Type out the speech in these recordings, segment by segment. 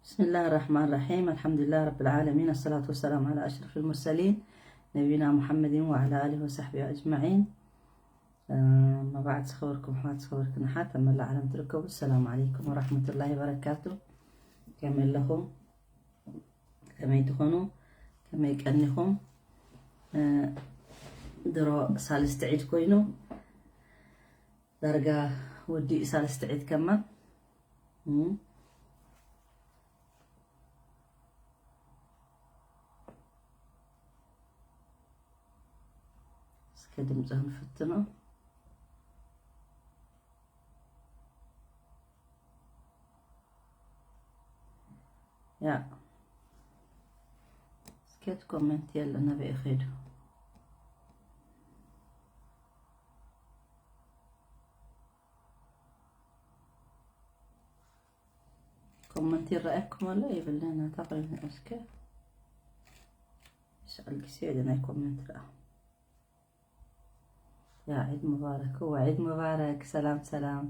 بسم الله الرحمن الرحيم. الحمد لله رب العالمين. الصلاة والسلام على أشرف المرسلين نبينا محمد وعلى آله وصحبه أجمعين. أما بعد، ዝኸበርኩም ኣሕዋት፣ ዝኸበርክን ኣሓት ኣብ መላእ ዓለም ትርከቡ፣ السلام عليكم ورحمة الله وبركاته. ከመይ ኣለኹም? ከመይ ትኾኑ? ከመይ ቀኒኹም? እ፣ ድሮ ሳልስቲ ዒድ ኮይኑ፣ ዳርጋ ወዲኡ ሳልስቲ ዒድ ከማን። እም። እስከ ድምፂ ክንፍትኖ። ያ። እስከ እቲ ኮመንት የለ፣ ናበይ ኸይዱ? ኮመንት ይረኣየኩም ኣሎ ይብልና፣ እንታይ ኮይኑ እስከ? ይስኣል ግዜ የለ ናይ ኮመንት ደኣ። ያ ዒድ ሙባረክ፣ እወ ዒድ ሙባረክ። ሰላም ሰላም።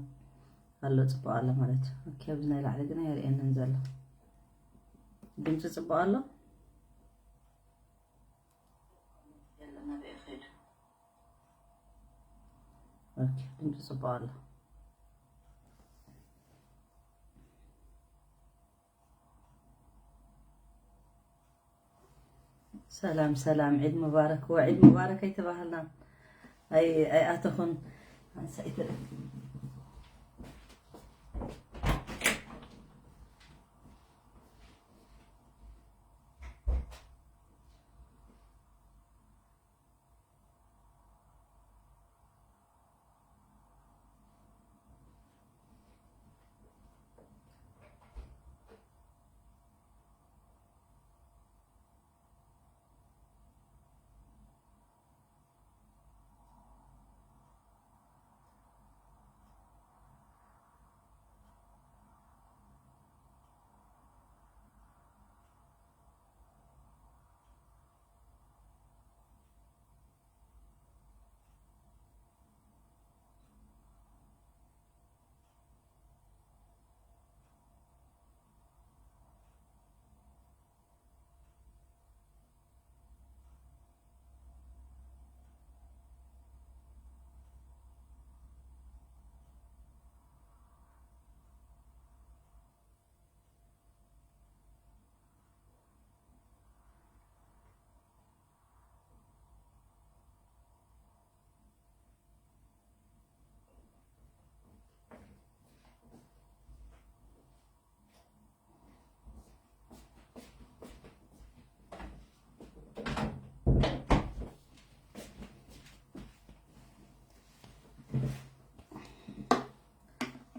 ኣሎ ጽቡቕ ኣሎ ማለት እዩ። ኦኬ፣ ኣብዚ ናይ ላዕሊ ግን ኣየርእየንን ዘሎ። ድምጺ ጽቡቕ ኣሎ? የለ፣ ናበይ ኸይዱ? ኦኬ፣ ድምጺ ጽቡቕ ኣሎ። ሰላም ሰላም፣ ዒድ ሙባረክ። ወ ዒድ ሙባረክ ኣይተባህልናን። ኣይ ኣይኣተኹን። ኣንሳይ ትርኢ።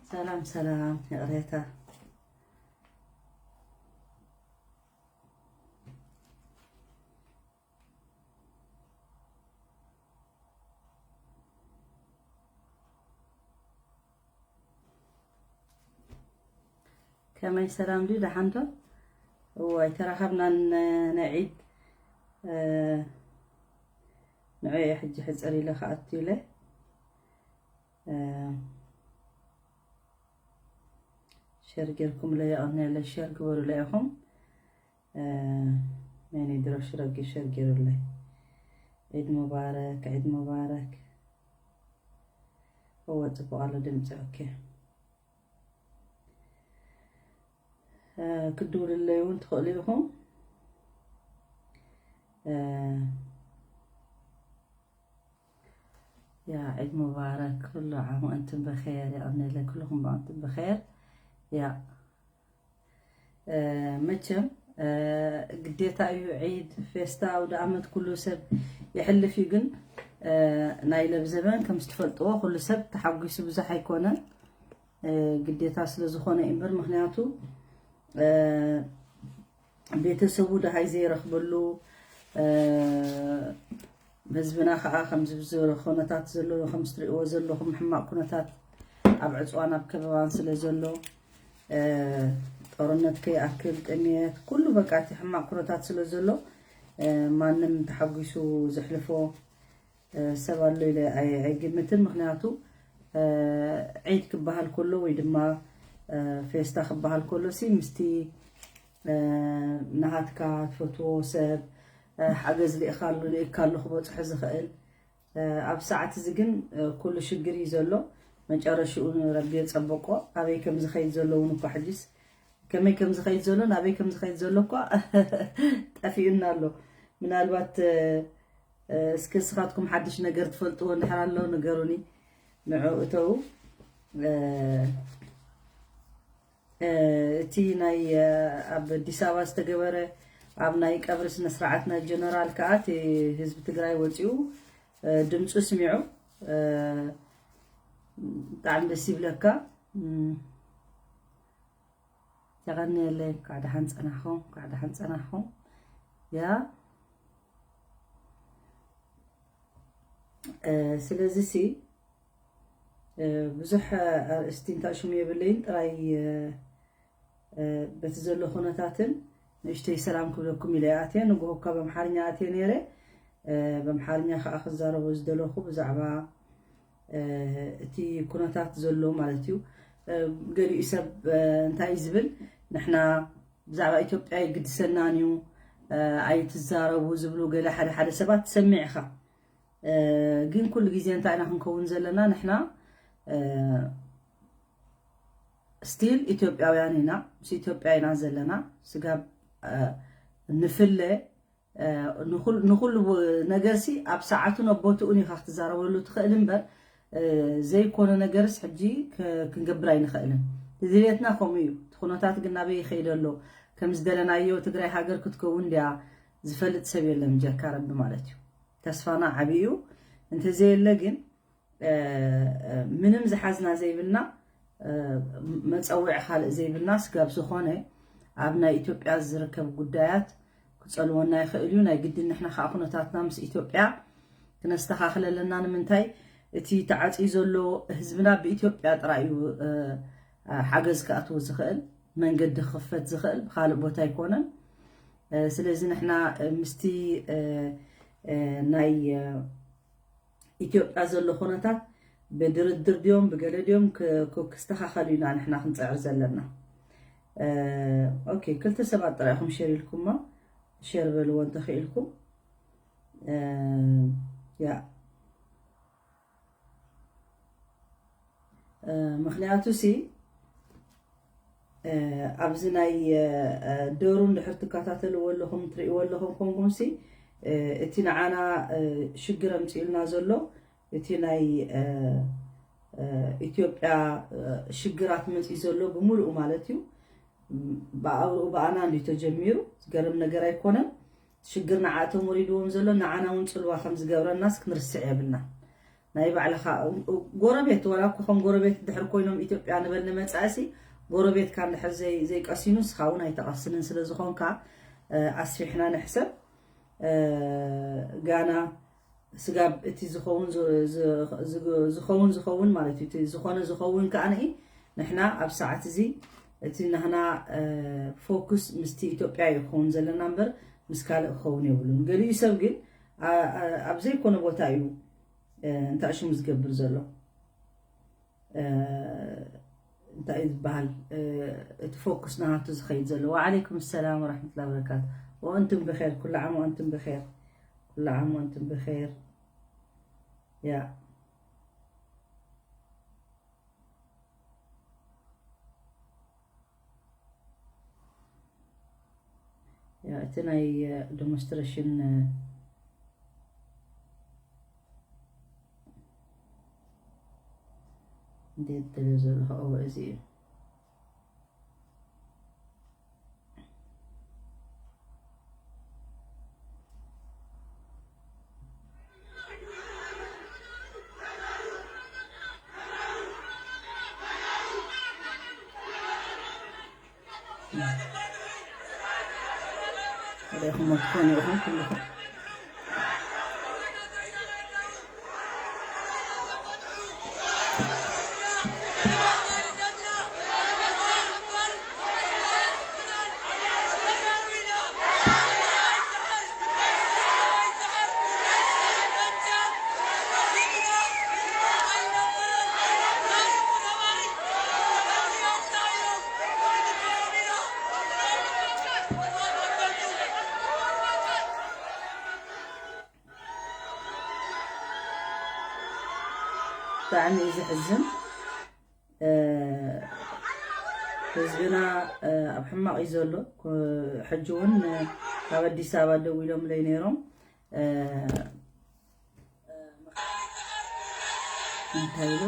ሰላም ሰላም፣ ይቕሬታ። ከመይ፣ ሰላም ድዩ? ደሓን ዶ? እዋይ፣ ተራኸብና ን-፣ ናይ ዒድ፣ እ፣ ንዑ እየ ሕጂ ሕፅር ኢለ ክኣቱ ኢለ። እ፣ ሸር ጌርኩምለይ፣ የቐንየለይ፣ ሸር ግበሩለይ ኢኹም። እ፣ ናይ ድሮ ሽረጊ ሸር ገይሩለይ። ዒድ ሙባረክ፣ ዒድ ሙባረክ። እወ፣ ጽቡቕ ኣሎ ድምፂ። ኦኬ። እ፣ ክድውልለይ እውን ትኽእሉ ኢኹም። እ፣ ያ ዒድ ሙባረክ፣ ኩሉ ዓም ወኣንቱም ብኸይር፣ የቐንየለይ፣ ኩልኹም ወኣንቱም ብኸይር። ያ እ፣ መቸም፣ እ፣ ግዴታ እዩ። ዒድ፣ ፌስታ፣ ኣውደ ኣመት ኩሉ ሰብ የሕልፍ እዩ። ግን፣ እ፣ ናይ ለብዘበን ከም ዝትፈልጥዎ ኩሉ ሰብ ተሓጒሱ ብዙሕ ኣይኮነን። እ፣ ግዴታ ስለ ዝኾነ እዩ እምበር፣ ምኽንያቱ፣ እ፣ ቤተሰቡ ደሃይ ዘይረኽበሉ፣ እ፣ ህዝብና ከዓ ከምዚ ብዙሕ ኩነታት ዘሎ፣ ከም ትሪእዎ ዘለኹም ሕማቕ ኩነታት ኣብ ዕፅዋን ኣብ ከበባን ስለ ዘሎ፣ እ፣ ጦርነት ከይኣክል፣ ጥሜት፣ ኩሉ በቃ እቲ ሕማቕ ኩነታት ስለ ዘሎ፣ እ፣ ማንም ተሓጒሱ ዘሕልፎ፣ እ፣ ሰብ ኣሎ ኢለ ኣይ-፣ ኣይግምትን። ምኽንያቱ፣ እ፣ ዒድ ክበሃል ከሎ ወይ ድማ፣ እ፣ ፌስታ ክበሃል ከሎ ሲ ምስቲ እ፣ ናሃትካ ትፈትዎ ሰብ፣ እ፣ ሓገዝ ልኢኻሉ፣ ልኢካሉ ክበጽሖ ዝኽእል። እ፣ ኣብ ሰዓት እዚ ግን፣ እ፣ ኩሉ ሽግር እዩ ዘሎ። መጨረሽኡ ንረቢ የጸብቆ። ኣበይ ከም ዝኸይድ ዘሎ እውን እኳ ሕጂስ፣ ከመይ ከም ዝኸይድ ዘሎ፣ ናበይ ከም ዝኸይድ ዘሎ እኳ ጠፊኡና ኣሎ። ምናልባት፣ እ፣ እ፣ እስኪ ንስኻትኩም ሓድሽ ነገር ትፈልጥዎ እንድሕር ኣሎ ንገሩኒ። ንዕኡ እተው። እ፣ እ፣ እቲ ናይ፣ እ፣ ኣብ ኣዲስ ኣበባ ዝተገበረ ኣብ ናይ ቀብሪ ስነ ስርዓት ናይ ጀነራል ከኣ እቲ ህዝቢ ትግራይ ወፂኡ፣ እ፣ ድምፁ ስሚዑ፣ እ፣ ብጣዕሚ ደስ ይብለካ። እም፣ የቐንየለይ። እንኳዕ ደሓን ጸናሕኹም፣ እንኳዕ ደሓን ጸናሕኹም። ያ፣ እ፣ ስለዚ ሲ፣ እ፣ ብዙሕ ኣርእስቲ እንታይ ሽሙ የብለይን፣ ጥራይ፣ እ፣ እ፣ በቲ ዘሎ ኩነታትን ንእሽተይ ሰላም ክብለኩም ኢለ እየ ኣትየ። ንግሆ እኳ በምሓርኛ ኣትየ ነይረ። እ፣ በምሓርኛ ከኣ ክዛረቦ ዝደለኹ ብዛዕባ፣ እ፣ እቲ ኩነታት ዘሎ ማለት እዩ። እ፣ ገሊኡ ሰብ፣ እ፣ እንታይ እዩ ዝብል፣ ንሕና ብዛዕባ ኢትዮጵያ ይግድሰናን እዩ፣ እ፣ ኣይትዛረቡ ዝብሉ ገለ ሓደ ሓደ ሰባት ትሰምዕ ኢኻ። እ፣ ግን ኩሉ ግዜ እንታይ ኢና ክንከውን ዘለና ንሕና? እ፣ ስቲል ኢትዮጵያውያን ኢና፣ ምስ ኢትዮጵያ ኢና ዘለና። ስጋብ፣ እ፣ ንፍለ፣ እ፣ ንኹል-፣ ንኹሉ ብ-፣ ነገርሲ ኣብ ሰዓቱን ኣብ ቦትኡን ኢኻ ክትዛረበሉ ትኽእል እምበር፣ እ፣ ዘይኮነ ነገርስ ሕጂ ክ-፣ ክንገብር ኣይንኽእልን። ድሌትና ከምኡ እዩ። እቲ ኩነታት ግን ናበይ ይኸይድ ኣሎ? ከም ዝደለናዮ ትግራይ ሃገር ክትከውን ድያ? ዝፈልጥ ሰብ የለን ብጀካ ረቢ ማለት እዩ። ተስፋና ዓብዩ እንተዘየለ ግን፣ እ፣ እ፣ ምንም ዝሓዝና ዘይብልና፣ እ፣ መጸውዒ ካልእ ዘይብልና፣ ስጋብ ዝኾነ ኣብ ናይ ኢትዮጵያ ዝርከብ ጉዳያት ክጸልወና ይኽእል እዩ። ናይ ግድን ንሕና ከዓ ኩነታትና ምስ ኢትዮጵያ ክነስተኻኽል ኣለና። ንምንታይ? እቲ ተዓጽዩ ዘሎ ህዝብና ብኢትዮጵያ ጥራይ እዩ፣ እ፣ ሓገዝ ክኣትዎ ዝኽእል፣ መንገዲ ክኽፈት ዝኽእል፣ ብኻልእ ቦታ ኣይኮነን። እ፣ ስለዚ ንሕና፣ እ፣ ምስቲ፣ እ፣ እ፣ ናይ፣ እ፣ ኢትዮጵያ ዘሎ ኩነታት ብድርድር ድዮም ብገለ ድዮም ክ-፣ ክ-፣ ክስተኻኸሉ ኢና ንሕና ክንጽዕር ዘለና። እ፣ ኦኬ፣ ክልተ ሰባት ጥራይ ኢኹም ሸር ኢልኩሞ፣ ሸር በልዎ እንተኽኢልኩም። እ፣ ያ። እ፣ ምኽንያቱ ሲ፣ እ፣ ኣብዚ ናይ፣ እ፣ እ፣ ዶሩ እንድሕር ትከታተልዎ ኣለኹም፣ ትርእይዎ ኣለኹም ኮንኩም ሲ፣ እ፣ እቲ ንዓና፣ እ፣ ሽግር ኣምጺኡልና ዘሎ፣ እቲ ናይ፣ እ፣ እ፣ ኢትዮጵያ፣ እ፣ ሽግራት መጺኡ ዘሎ ብምሉኡ ማለት እዩ። ም-፣ ብኣውርኡ ብኣና እንድዩ ተጀሚሩ፣ ዝገርም ነገር ኣይኮነን። ሽግር ንዓ እቶም ወሪድዎም ዘሎ ንዓና እውን ጽልዋ ከም ዝገብረናስ ክንርስዕ የብልና። ናይ ባዕልኻ ጎረቤት፣ ዋላ እኮ ከም ጎረቤት ድሕር ኮይኖም ኢትዮጵያ ንበል ንመጻእሲ፣ ጎረቤትካ እንድሕር ዘይ-፣ ዘይቀሲኑ ንስኻ እውን ኣይተቐስንን ስለ ዝኾንካ፣ እ፣ ኣስፊሕና ንሕሰብ። እ፣ ጋና ስጋብ እቲ ዝኸውን ዝ-፣ ዝ-፣ ዝግ-፣ ዝኸውን ዝኸውን ማለት እዩ። እቲ ዝኾነ ዝኸውን ከኣ ንኢ ንሕና ኣብ ሰዓት እዚ እቲ ናህና፣ እ፣ ፎኩስ ምስቲ ኢትዮጵያ እዩ ክኸውን ዘለና እምበር ምስ ካልእ ክኸውን የብሉን። ገሊኡ ሰብ ግን ኣ-፣ ኣ-፣ ኣብ ዘይኮነ ቦታ እዩ፣ እ፣ እንታይ ሽሙ ዝገብር ዘሎ። እ፣ እንታይ እዩ ዝበሃል? እ፣ እቲ ፎኩስ ናቱ ዝኸይድ ዘሎ። ወዓለይኩም ሰላም ወራሕመቱላሂ ወበረካቱ። ወአንቱም ብኸይር፣ ኩሉ ዓም ወአንቱም ብኸይር፣ ኩሉ ዓም ወአንቱም ብኸይር። ያ። ያ፣ እቲ ናይ ዴሞንስትሬሽን እንዴት ደለ ዘሎ? ኦ፣ እዚ እዩ። ሪኢኹሞ ትኾኑ ኢኹም ኩልኹም። ብጣዕሚ እዩ ዘሕዝን። እ፣ ህዝብና፣ እ፣ ኣብ ሕማቕ እዩ ዘሎ። ኩ-፣ ሕጂ እውን፣ እ፣ ካብ ኣዲስ ኣበባ ደዊሎምለይ ነይሮም። እ፣ እንታይ ኢሉ?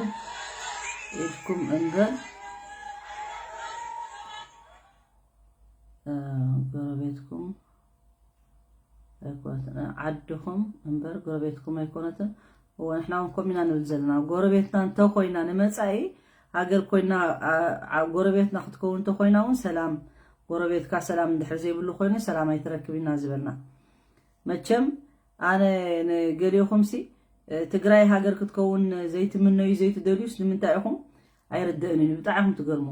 ኢድኩም እምበር፣ እ፣ ጎረቤትኩም ኣይኮነትን፣ ዓድኹም እምበር ጎረቤትኩም ኣይኮነትን። እወ፣ ንሕና እውን ከምኡ ኢና ንብል ዘለና። ጎረቤትና እንተኾይና፣ ንመጻኢ ሃገር ኮይና፣ ኣ-፣ ኣ-፣ ጎረቤትና ክትከውን እንተኾይና እውን ሰላም፣ ጎረቤትካ ሰላም እንድሕር ዘይብሉ ኮይኑ ሰላም ኣይትረክብ ኢና ዝበልና። መቸም ኣነ ንገሊኹምሲ፣ እ፣ ትግራይ ሃገር ክትከውን ዘይትምነዩ ዘይትደልዩስ ንምንታይ ኢኹም? ኣይርድእንን እዩ። ብጣዕሚ ኢኹም ትገርሙ።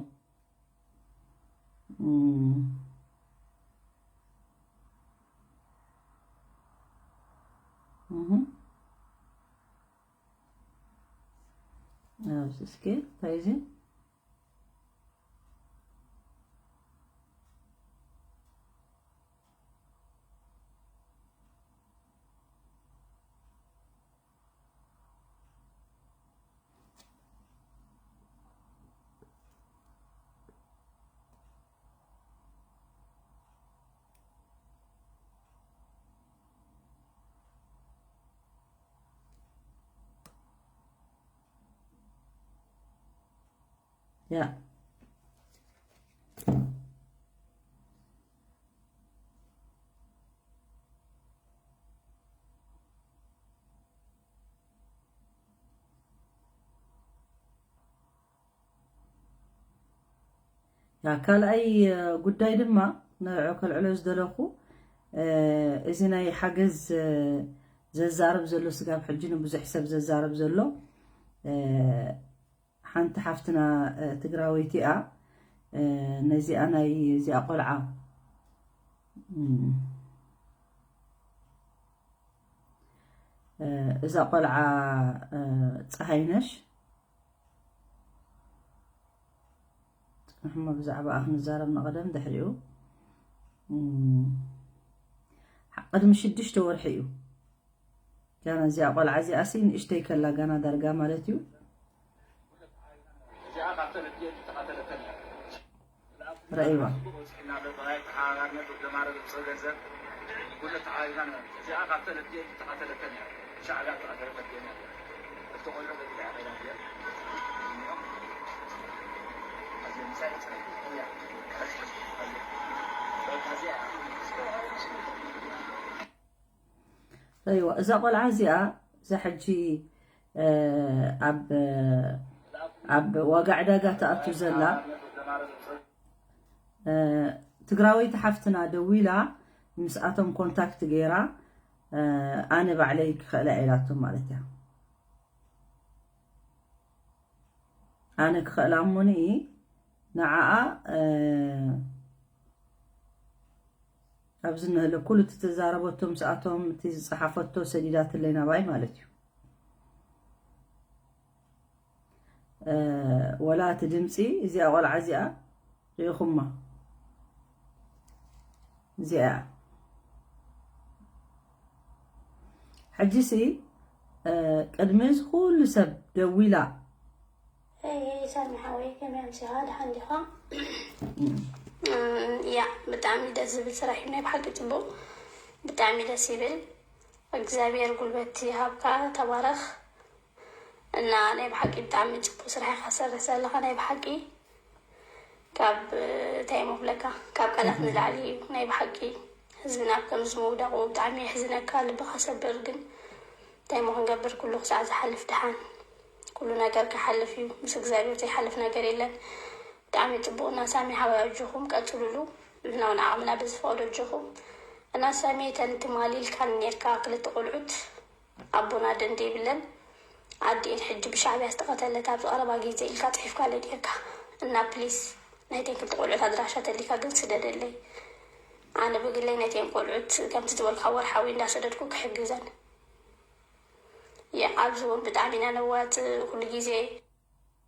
እም። እህ። ኣብዚ እስኪ እንታይ እዚ? ያ። ያ፣ ካልኣይ፣ እ፣ ጉዳይ ድማ ንዕዑ ከልዕሎ ዝደለኹ፣ እ፣ እዚ ናይ ሓገዝ፣ እ፣ ዘዛርብ ዘሎ ስጋብ ሕጂ ንብዙሕ ሰብ ዘዛርብ ዘሎ፣ እ፣ ሓንቲ ሓፍትና፣ እ፣ ትግራወይቲ እያ። እ፣ ነዚኣ ናይ እዚኣ ቆልዓ፣ እም፣ እ፣ እዛ ቆልዓ፣ እ፣ ፀሃይነሽ፣ ፅንሕሞ ብዛዕባኣ ክንዛረብ ንቐደም ድሕሪኡ። እም፣ ቅድሚ ሽዱሽተ ወርሒ እዩ። ጋና እዚኣ ቆልዓ እዚኣሲ ንእሽተይ ከላ ጋና ዳርጋ ማለት እዩ። ረእይዋ። ረእይዋ። እዛ ቆልዓ እዚኣ፣ እዛ ሕጂ፣ እ፣ ኣብ፣ ኣብ ዋጋ ዕዳጋ ትኣቱ ዘላ፣ እ፣ ትግራወይቲ ሓፍትና ደዊላ ምስኣቶም ኮንታክት ገይራ፣ እ፣ ኣነ ባዕለይ ክኽእላ ኢላቶም ማለት እያ። ኣነ ክኽእላ እሞኒ ንዓኣ፣ እ፣ ኣብዚ እንህለ ኩሉ እቲ ተዛረበቶ ምስኣቶም እቲ ዝፀሓፈቶ ሰዲዳትለይ ናባይ ማለት እዩ። እ፣ ወላ እቲ ድምፂ እዚኣ ቆልዓ እዚኣ ርኢኹማ። እዚኣ እያ። ሕጂሲ፣ እ፣ ቅድሚ እዚ ኩሉ ሰብ ደዊላ። ሄይ፣ ሄይ፣ ሳሚ ሓወይ፣ ከመይ ኣምሲኻ? ደሓን ዲኻ? እም፣ ያ፣ ብጣዕሚ ደስ ዝብል ስራሕ እዩ፣ ናይ ብሓቂ ጽቡቕ። ብጣዕሚ ደስ ይብል። እግዚኣብሔር ጉልበት ይሃብካ፣ ተባረኽ። እና ናይ ብሓቂ ብጣዕሚ ጽቡቕ ስራሕ ኢኻ ትሰርሕ ዘለኻ፣ ናይ ብሓቂ። ካብ፣ እንታይ እሞ ክብለካ፣ ካብ ቃላት ንላዕሊ እዩ። ናይ ብሓቂ ህዝብና ኣብ ከምዚ ምውዳቑ ብጣዕሚ የሕዝነካ፣ ልብኻ ሰብር። ግን እንታይ እሞ ክንገብር፣ ኩሉ ክሳዕ ዝሓልፍ ደሓን። ኩሉ ነገር ክሓልፍ እዩ፣ ምስ እግዚኣብሔር ዘይሓልፍ ነገር የለን። ብጣዕሚ ጽቡቕ። እና ሳሚ ሓወይ ኣጆኹም ቀጽሉሉ፣ ንሕና እውን ዓቕምና ብዝፈቕዶ ኣጆኹም። እና ሳሚ፣ እተን ትማሊ ኢልካኒ ኔርካ ክልተ ቆልዑት ኣቦና ደንደ ይብለን ኣዲኤን ሕጂ ብሻዕብያ ዝተቐተለት ኣብዚ ቀረባ ግዜ ኢልካ ጽሒፍካለይ ኔርካ። እና ፕሊስ ናይተን ክልተ ቆልዑት ኣድራሻ ተሊካ ግን ስደደለይ። ኣነ ብግለይ ነተን ቆልዑት ከምቲ ዝበልካ ወርሓዊ እንዳሰደድኩ ክሕግዘን። ያ፣ ኣብዚ እውን ብጣዕሚ ኢና ነዋጽእ ኩሉ ግዜ።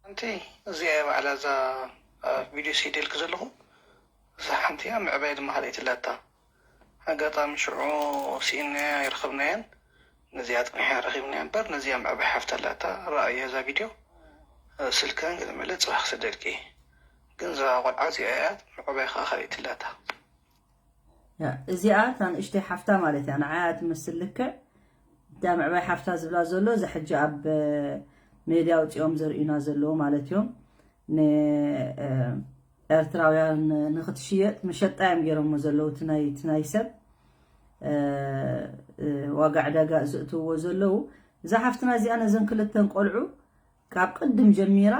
ሓንቲ እዚኣ እያ ባዕላ እዛ ኣብ ቪድዮ ስኢደልኪ ዘለኹ። እዛ ሓንቲ እያ፣ ምዕባይ ድማ ካልኣይቲ ኣላታ። ኣጋጣሚ ሽዑ ስኢንናያ ኣይረኸብናያን። ነዚኣ ጽኒሐ ረኺብኒ እምበር፣ ነዚኣ ምዕባይ ሓፍታ ኣላታ፣ ረኣዮ እዛ ቪድዮ። ስልካ ገለ መለ ጽባሕ ክሰደልኪ። ግን እዛ ቆልዓ እዚኣ እያ፣ ምዕባይ ከኣ ካልኣይቲ ኣላታ። ያ፣ እዚኣ እታ ንእሽተይ ሓፍታ ማለት እያ። ንዓያ ትመስል ልክዕ እታ ምዕባይ ሓፍታ ዝብላ ዘሎ፣ እዛ ሕጂ ኣብ ሜድያ ኣውፂኦም ዘርእዩና ዘለዉ ማለት እዮም። ንኤርትራውያን ንክትሽየጥ መሸጣ እዮም ገይሮሞ ዘለዉ። እቲ ናይ እቲ ናይ ሰብ ዋጋ ዕዳጋ ዘእትውዎ ዘለዉ። እዛ ሓፍትና እዚኣ ነዘን ክልተን ቆልዑ ካብ ቅድም ጀሚራ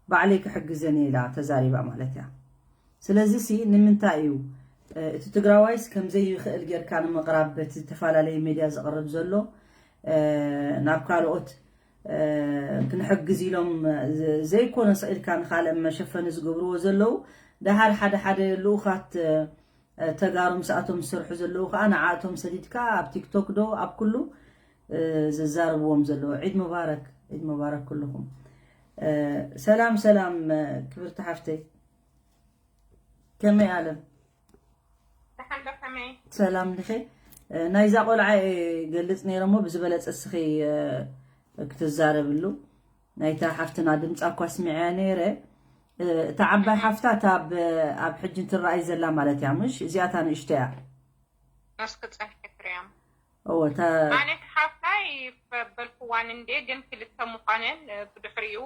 ባዕለይ ክሕግዘን ኢላ ተዛሪባ ማለት እያ። ስለዚ ሲ ንምንታይ እዩ እቲ ትግራዋይስ ከምዘይ ይኽእል ጌርካ ንምቕራብ በቲ ዝተፈላለየ ሜድያ ዝቕርብ ዘሎ ናብ ካልኦት ክንሕግዝ ኢሎም ዘይኮነ ስቕ ኢልካ ንኻልእ መሸፈኒ ዝገብርዎ ዘለዉ? ደሓር ሓደ ሓደ ልኡኻት ተጋሩ ምስኣቶም ዝሰርሑ ዘለዉ ከዓ ንዓኣቶም ሰዲድካ ኣብ ቲክቶክ ዶ ኣብ ኩሉ ዝዛረብዎም ዘለዉ። ዒድ ሙባረክ፣ ዒድ ሙባረክ ኩልኹም። ሰላም ሰላም ክብርቲ ሓፍተይ፣ ከመይ ኣለም? ሰላም ድኺ? ናይዛ ቆልዓ ገልጽ ነይረሞ ብዝበለጸ ስኺ ክትዛረብሉ። ናይታ ሓፍትና ድምጻ እኳ ስሚዐያ ነይረ። እታ ዓባይ ሓፍታ እታ ኣብ ሕጂ እንትረኣይ ዘላ ማለት እያ፣ ምሽ? እዚኣታ ንእሽቶ እያ። ነስክ ጸኒሐ ክሪኦም እወ እታ ኣነ ሓፍታይ በልክዋን እንዴ ግን ክልተ ምዃነን ብድሕሪኡ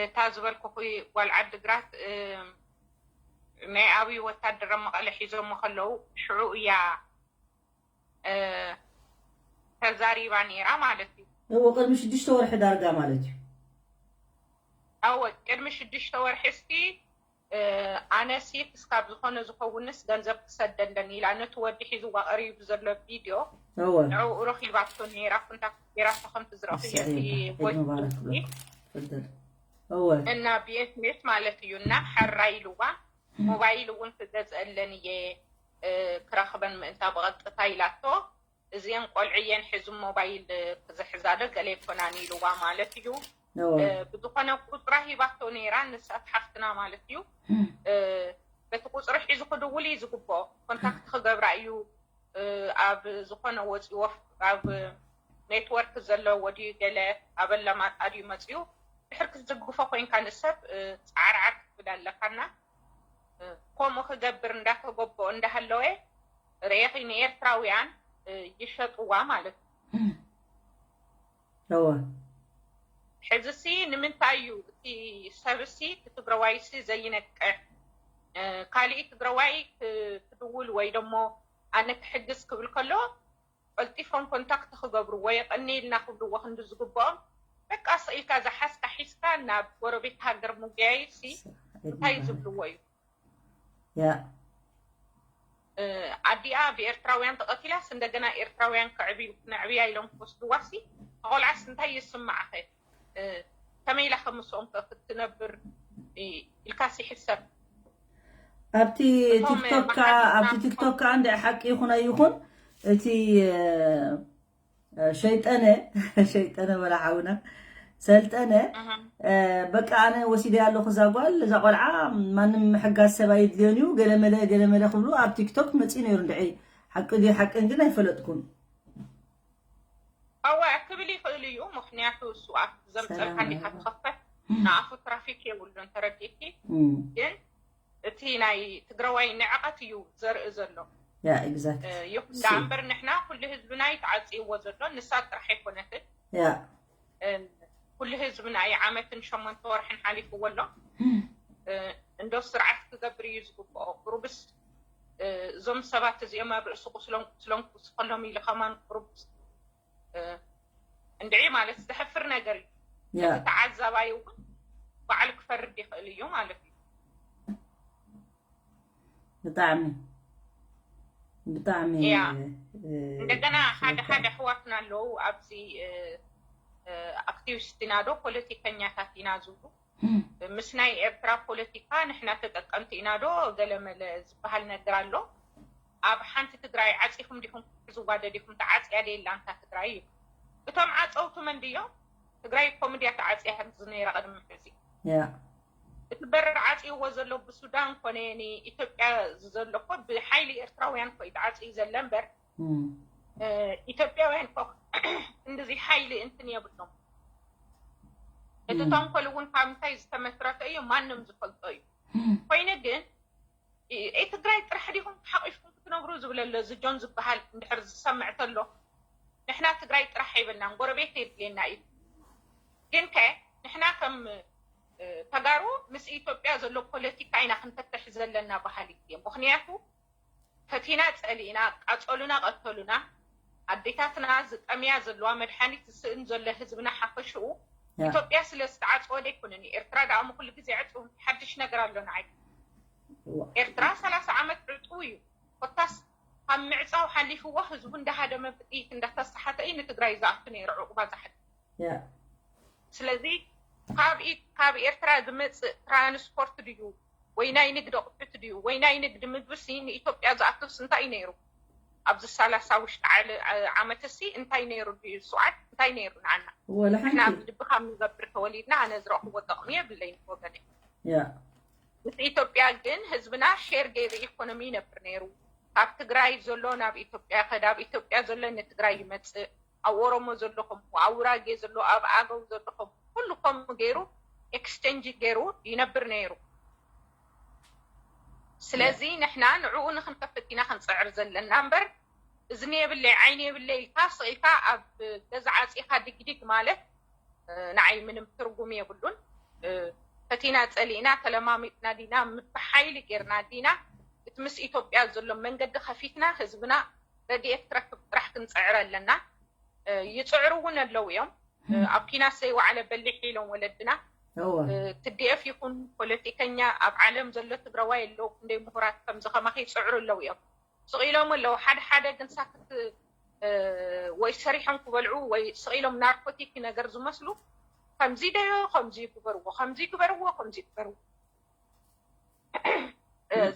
እታ ዝበልኩኺ ጓል ዓድግራት ናይ ኣብይ ወታደር መቐለ ሒዞሞ ከለዉ ሽዑ እያ ተዛሪባ ነይራ ማለት እዩ። እዎ ቅድሚ ሽዱሽተ ወርሒ ዳርጋ ማለት እዩ። እወ ቅድሚ ሽዱሽተ ወርሒ እስቲ ኣነሲ ክስካብ ዝኾነ ዝኸውንስ ገንዘብ ክሰደለን ኢላ ነቲ ወዲ ሒዝዋ ቀሪቡ ዘሎ ቪድዮ እወ ንዕኡ ረኺባቶ ነይራ ኮንታክት ገይራቶ ከምቲ ዝረኽዮ ሰዒድ ዒድ ሙባረክ ብለኩም። ትፍድል እወ እና ብኤስሜስ ማለት እዩ እና ሕራ ኢልዋ ሞባይል እውን ክገዝአለን እየ ክረኽበን ምእንታ ብቐጥታ ኢላቶ እዚአን ቆልዕየን ሕዚ ሞባይል ክዝሕዛ ዶ ገለ ይኮናን ኢልዋ ማለት እዩ። ብዝኾነ ቁፅራ ሂባቶ ነይራ ንሳ ትሓፍትና ማለት እዩ። በቲ ቁፅሪ ሒዙ ክድውል እዩ ዝግብኦ። ኮንታክት ክገብራ እዩ ኣብ ዝኾነ ወፂዎ ኣብ ኔትወርክ ዘለዎ ድዩ ገለ ኣብ ኣላማጣ ድዩ መፅዩ ድሕር ክትዝግፎ ኮይንካ ንሰብ ፃዕርዓር ክትብል ኣለካና ከምኡ ክገብር እንዳተገበኦ እንዳሃለወ ርኤኺ ንኤርትራውያን ይሸጥዋ ማለት እዩ። እወ ሕዝሲ ንምንታይ እዩ እቲ ሰብሲ እቲ ትግራዋይሲ ዘይነቅሕ? ካሊእ ትግራዋይ ክድውል ወይ ደሞ ኣነ ክሕግዝ ክብል ከሎ ቀልጢፎም ኮንታክት ክገብርዎ የቐንየልና ክብልዎ ክንዲ ዝግብኦም በቃ ስቕ ኢልካ ዝሓዝካ ሒዝካ ናብ ጎረቤት ሃገር ምጉያይ ሲ እንታይ ዝብልዎ እዩ? ያ ኣዲኣ ብኤርትራውያን ተቐቲላስ እንደገና ኤርትራውያን ከዕብዩ ክነዕብያ ኢሎም ክወስድዋሲ ቆልዓስ እንታይ ይስማዓኸ? ከመይ ኢላ ከም ምስኦም ክትነብር ኢልካሲ ሕሰብ። ኣብቲ ቲክቶክ ኣብቲ ቲክቶክ ከዓ እንደ ሓቂ ይኹን ኣይኹን እቲ ሸይጠነ ሸይጠነ በላ ሓውና ሰልጠነ በቃ ኣነ ወሲደ ኣለኹ እዛ ጓል እዛ ቆልዓ ማንም ምሕጋዝ ሰብ ኣይድልዮን እዩ ገለመለ ገለመለ ክብሉ ኣብ ቲክቶክ መፂኡ ነይሩ እንድዒ ሓቂ ድዩ ሓቅን ግን ኣይፈለጥኩን ኣወ ክብል ይኽእል እዩ ምክንያቱ እሱ ኣብ ዘምፀልካ እንዲካ ትኸፈት ንኣፉ ትራፊክ የብሉን ተረዲእኪ ግን እቲ ናይ ትግራዋይ ንዕቐት እዩ ዘርኢ ዘሎ ያ exact ይኹን ዳ እምበር ንሕና ኩሉ ህዝብና እዩ ተዓፅይዎ ዘሎ ንሳ ጥራሕ ኣይኮነትን ያ ኩሉ ህዝብና እዩ ዓመትን ሸሞንተ ወርሕን ሓሊፍዎ ኣሎ እንዶ ስርዓት ክገብር እዩ ዝግብኦ ቁሩብስ እዞም ሰባት እዚኦም ኣብ ርእሲ ቁስሎም ቁስሎም ክውስኸሎም ኢሉ ከማን ቁሩብስ እንድዒ ማለት ዘሕፍር ነገር እዩ እቲ ተዓዛባይ እውን ባዕሉ ክፈርድ ይኽእል እዩ ማለት እዩ ብጣዕሚ ብጣዕሚ እንደገና ሓደ ሓደ ኣሕዋትና ኣለዉ ኣብዚ ኣክቲቪስት ኢና ዶ ፖለቲከኛታት ኢና ዝብሉ ምስ ናይ ኤርትራ ፖለቲካ ንሕና ተጠቀምቲ ኢና ዶ ገለመለ ዝበሃል ነገር ኣሎ ኣብ ሓንቲ ትግራይ ዓፂኹም ዲኹም ክትሕዝዋ ደሊኹም ተዓፅያ ደየላ እንታ ትግራይ እዩ እቶም ዓፀውቲ መን ድዮም ትግራይ እኮ ምድያ ተዓፅያ ዝነይራ ቅድሚ ሕዚ ያ እቲ በር ዓፅይዎ ዘሎ ብሱዳን ኮነ ንኢትዮጵያ ዘሎ እኮ ብሓይሊ ኤርትራውያን እኮ እዩ ተዓፅዩ ዘለ እምበር ኢትዮጵያውያን እኮ እንደዚ ሓይሊ እንትን የብሎም። እቲ ተንኮል እውን ካብ ምንታይ ዝተመስረተ እዩ ማንም ዝፈልጦ እዩ። ኮይኑ ግን ትግራይ ጥራሕ ዲኹም ሓቂፍኩም ክትነብሩ ዝብል ኣሎ። እዚ ጆን ዝበሃል እንድሕር ዝሰምዕ ተሎ ንሕና ትግራይ ጥራሕ ኣይበልናን፣ ጎረቤት የድልየና እዩ። ግን ከ ንሕና ከም ተጋሩ ምስ ኢትዮጵያ ዘሎ ፖለቲካ ኢና ክንፈትሕ ዘለና በሃሊት እየ። ምክንያቱ ፈቲና ጸሊእና፣ ቃጸሉና ቀተሉና፣ ኣዴታትና ዝጠምያ ዘለዋ፣ መድሓኒት ዝስእን ዘሎ ህዝብና ሓፈሽኡ ኢትዮጵያ ስለ ዝተዓጽወ ደይኮነን እዩ። ኤርትራ ደኣ እሞ ኩሉ ግዜ ዕጹው፣ ሓድሽ ነገር ኣሎ ንዓይ። ኤርትራ ሰላሳ ዓመት ዕጹው እዩ። ኮታስ ካብ ምዕጻው ሓሊፍዎ ህዝቡ እንዳሃደመ ብጥይት እንዳተሳሓተ እዩ ንትግራይ ዝኣቱ ነይሩ ዕቁባ ዝሓልፍ። ስለዚ ካብ ኤርትራ ዝመፅእ ትራንስፖርት ድዩ ወይ ናይ ንግዲ ኣቑሑት ድዩ ወይ ናይ ንግዲ ምግብሲ ንኢትዮጵያ ዝኣቱስ እንታይ ነይሩ? ኣብዚ ሰላሳ ውሽጢ ዓመትሲ እንታይ ነይሩ ድዩ? ስውዓት እንታይ ነይሩ ንዓና? ንሕና ብልቢ ካብ ንገብር ተወሊድና ኣነ ዝረእኽዎ ጠቕሚ የብለይን ወገነይ። ምስ ኢትዮጵያ ግን ህዝብና ሼር ገይሩ ኢኮኖሚ ይነብር ነይሩ። ካብ ትግራይ ዘሎ ናብ ኢትዮጵያ ይኸድ፣ ኣብ ኢትዮጵያ ዘሎ ንትግራይ ይመፅእ፣ ኣብ ኦሮሞ ዘለኹም፣ ኣብ ውራጌ ዘሎ፣ ኣብ ኣገው ዘለኹም፣ ኩሉ ከምኡ ገይሩ ኤክስቼንጅ ገይሩ ይነብር ነይሩ። ስለዚ ንሕና ንዕኡ ንክንከፍት ኢና ክንፅዕር ዘለና እምበር እዝኒ የብለይ ዓይኒ የብለይ ኢልካ ስቕ ኢልካ ኣብ ገዛ ዓፂኻ ድግዲግ ማለት ንዓይ ምንም ትርጉም የብሉን። ፈቲና ፀሊእና ተለማሚጥና ዲና ብሓይሊ ጌርና ዲና እቲ ምስ ኢትዮጵያ ዘሎ መንገዲ ከፊትና ህዝብና ረድኤት ክረክብ ጥራሕ ክንፅዕር ኣለና። ይፅዕሩ እውን ኣለዉ እዮም። ኣብ ኪናት ዘይወዓለ በሊሕ ኢሎም ወለድና። ትዲኤፍ ይኹን ፖለቲከኛ ኣብ ዓለም ዘሎ ትግራዋይ ኣለዉ ክንደይ ምሁራት ከምዚ ከማኺ ይፅዕሩ ኣለዉ እዮም። ስቕ ኢሎም ኣለዉ ሓደ ሓደ ግን ሳክት ወይ ሰሪሖም ክበልዑ ወይ ስቕ ኢሎም ናርኮቲክ ነገር ዝመስሉ ከምዚ ደዮ ከምዚ ይግበርዎ ከምዚ ይግበርዎ ከምዚ ይግበርዎ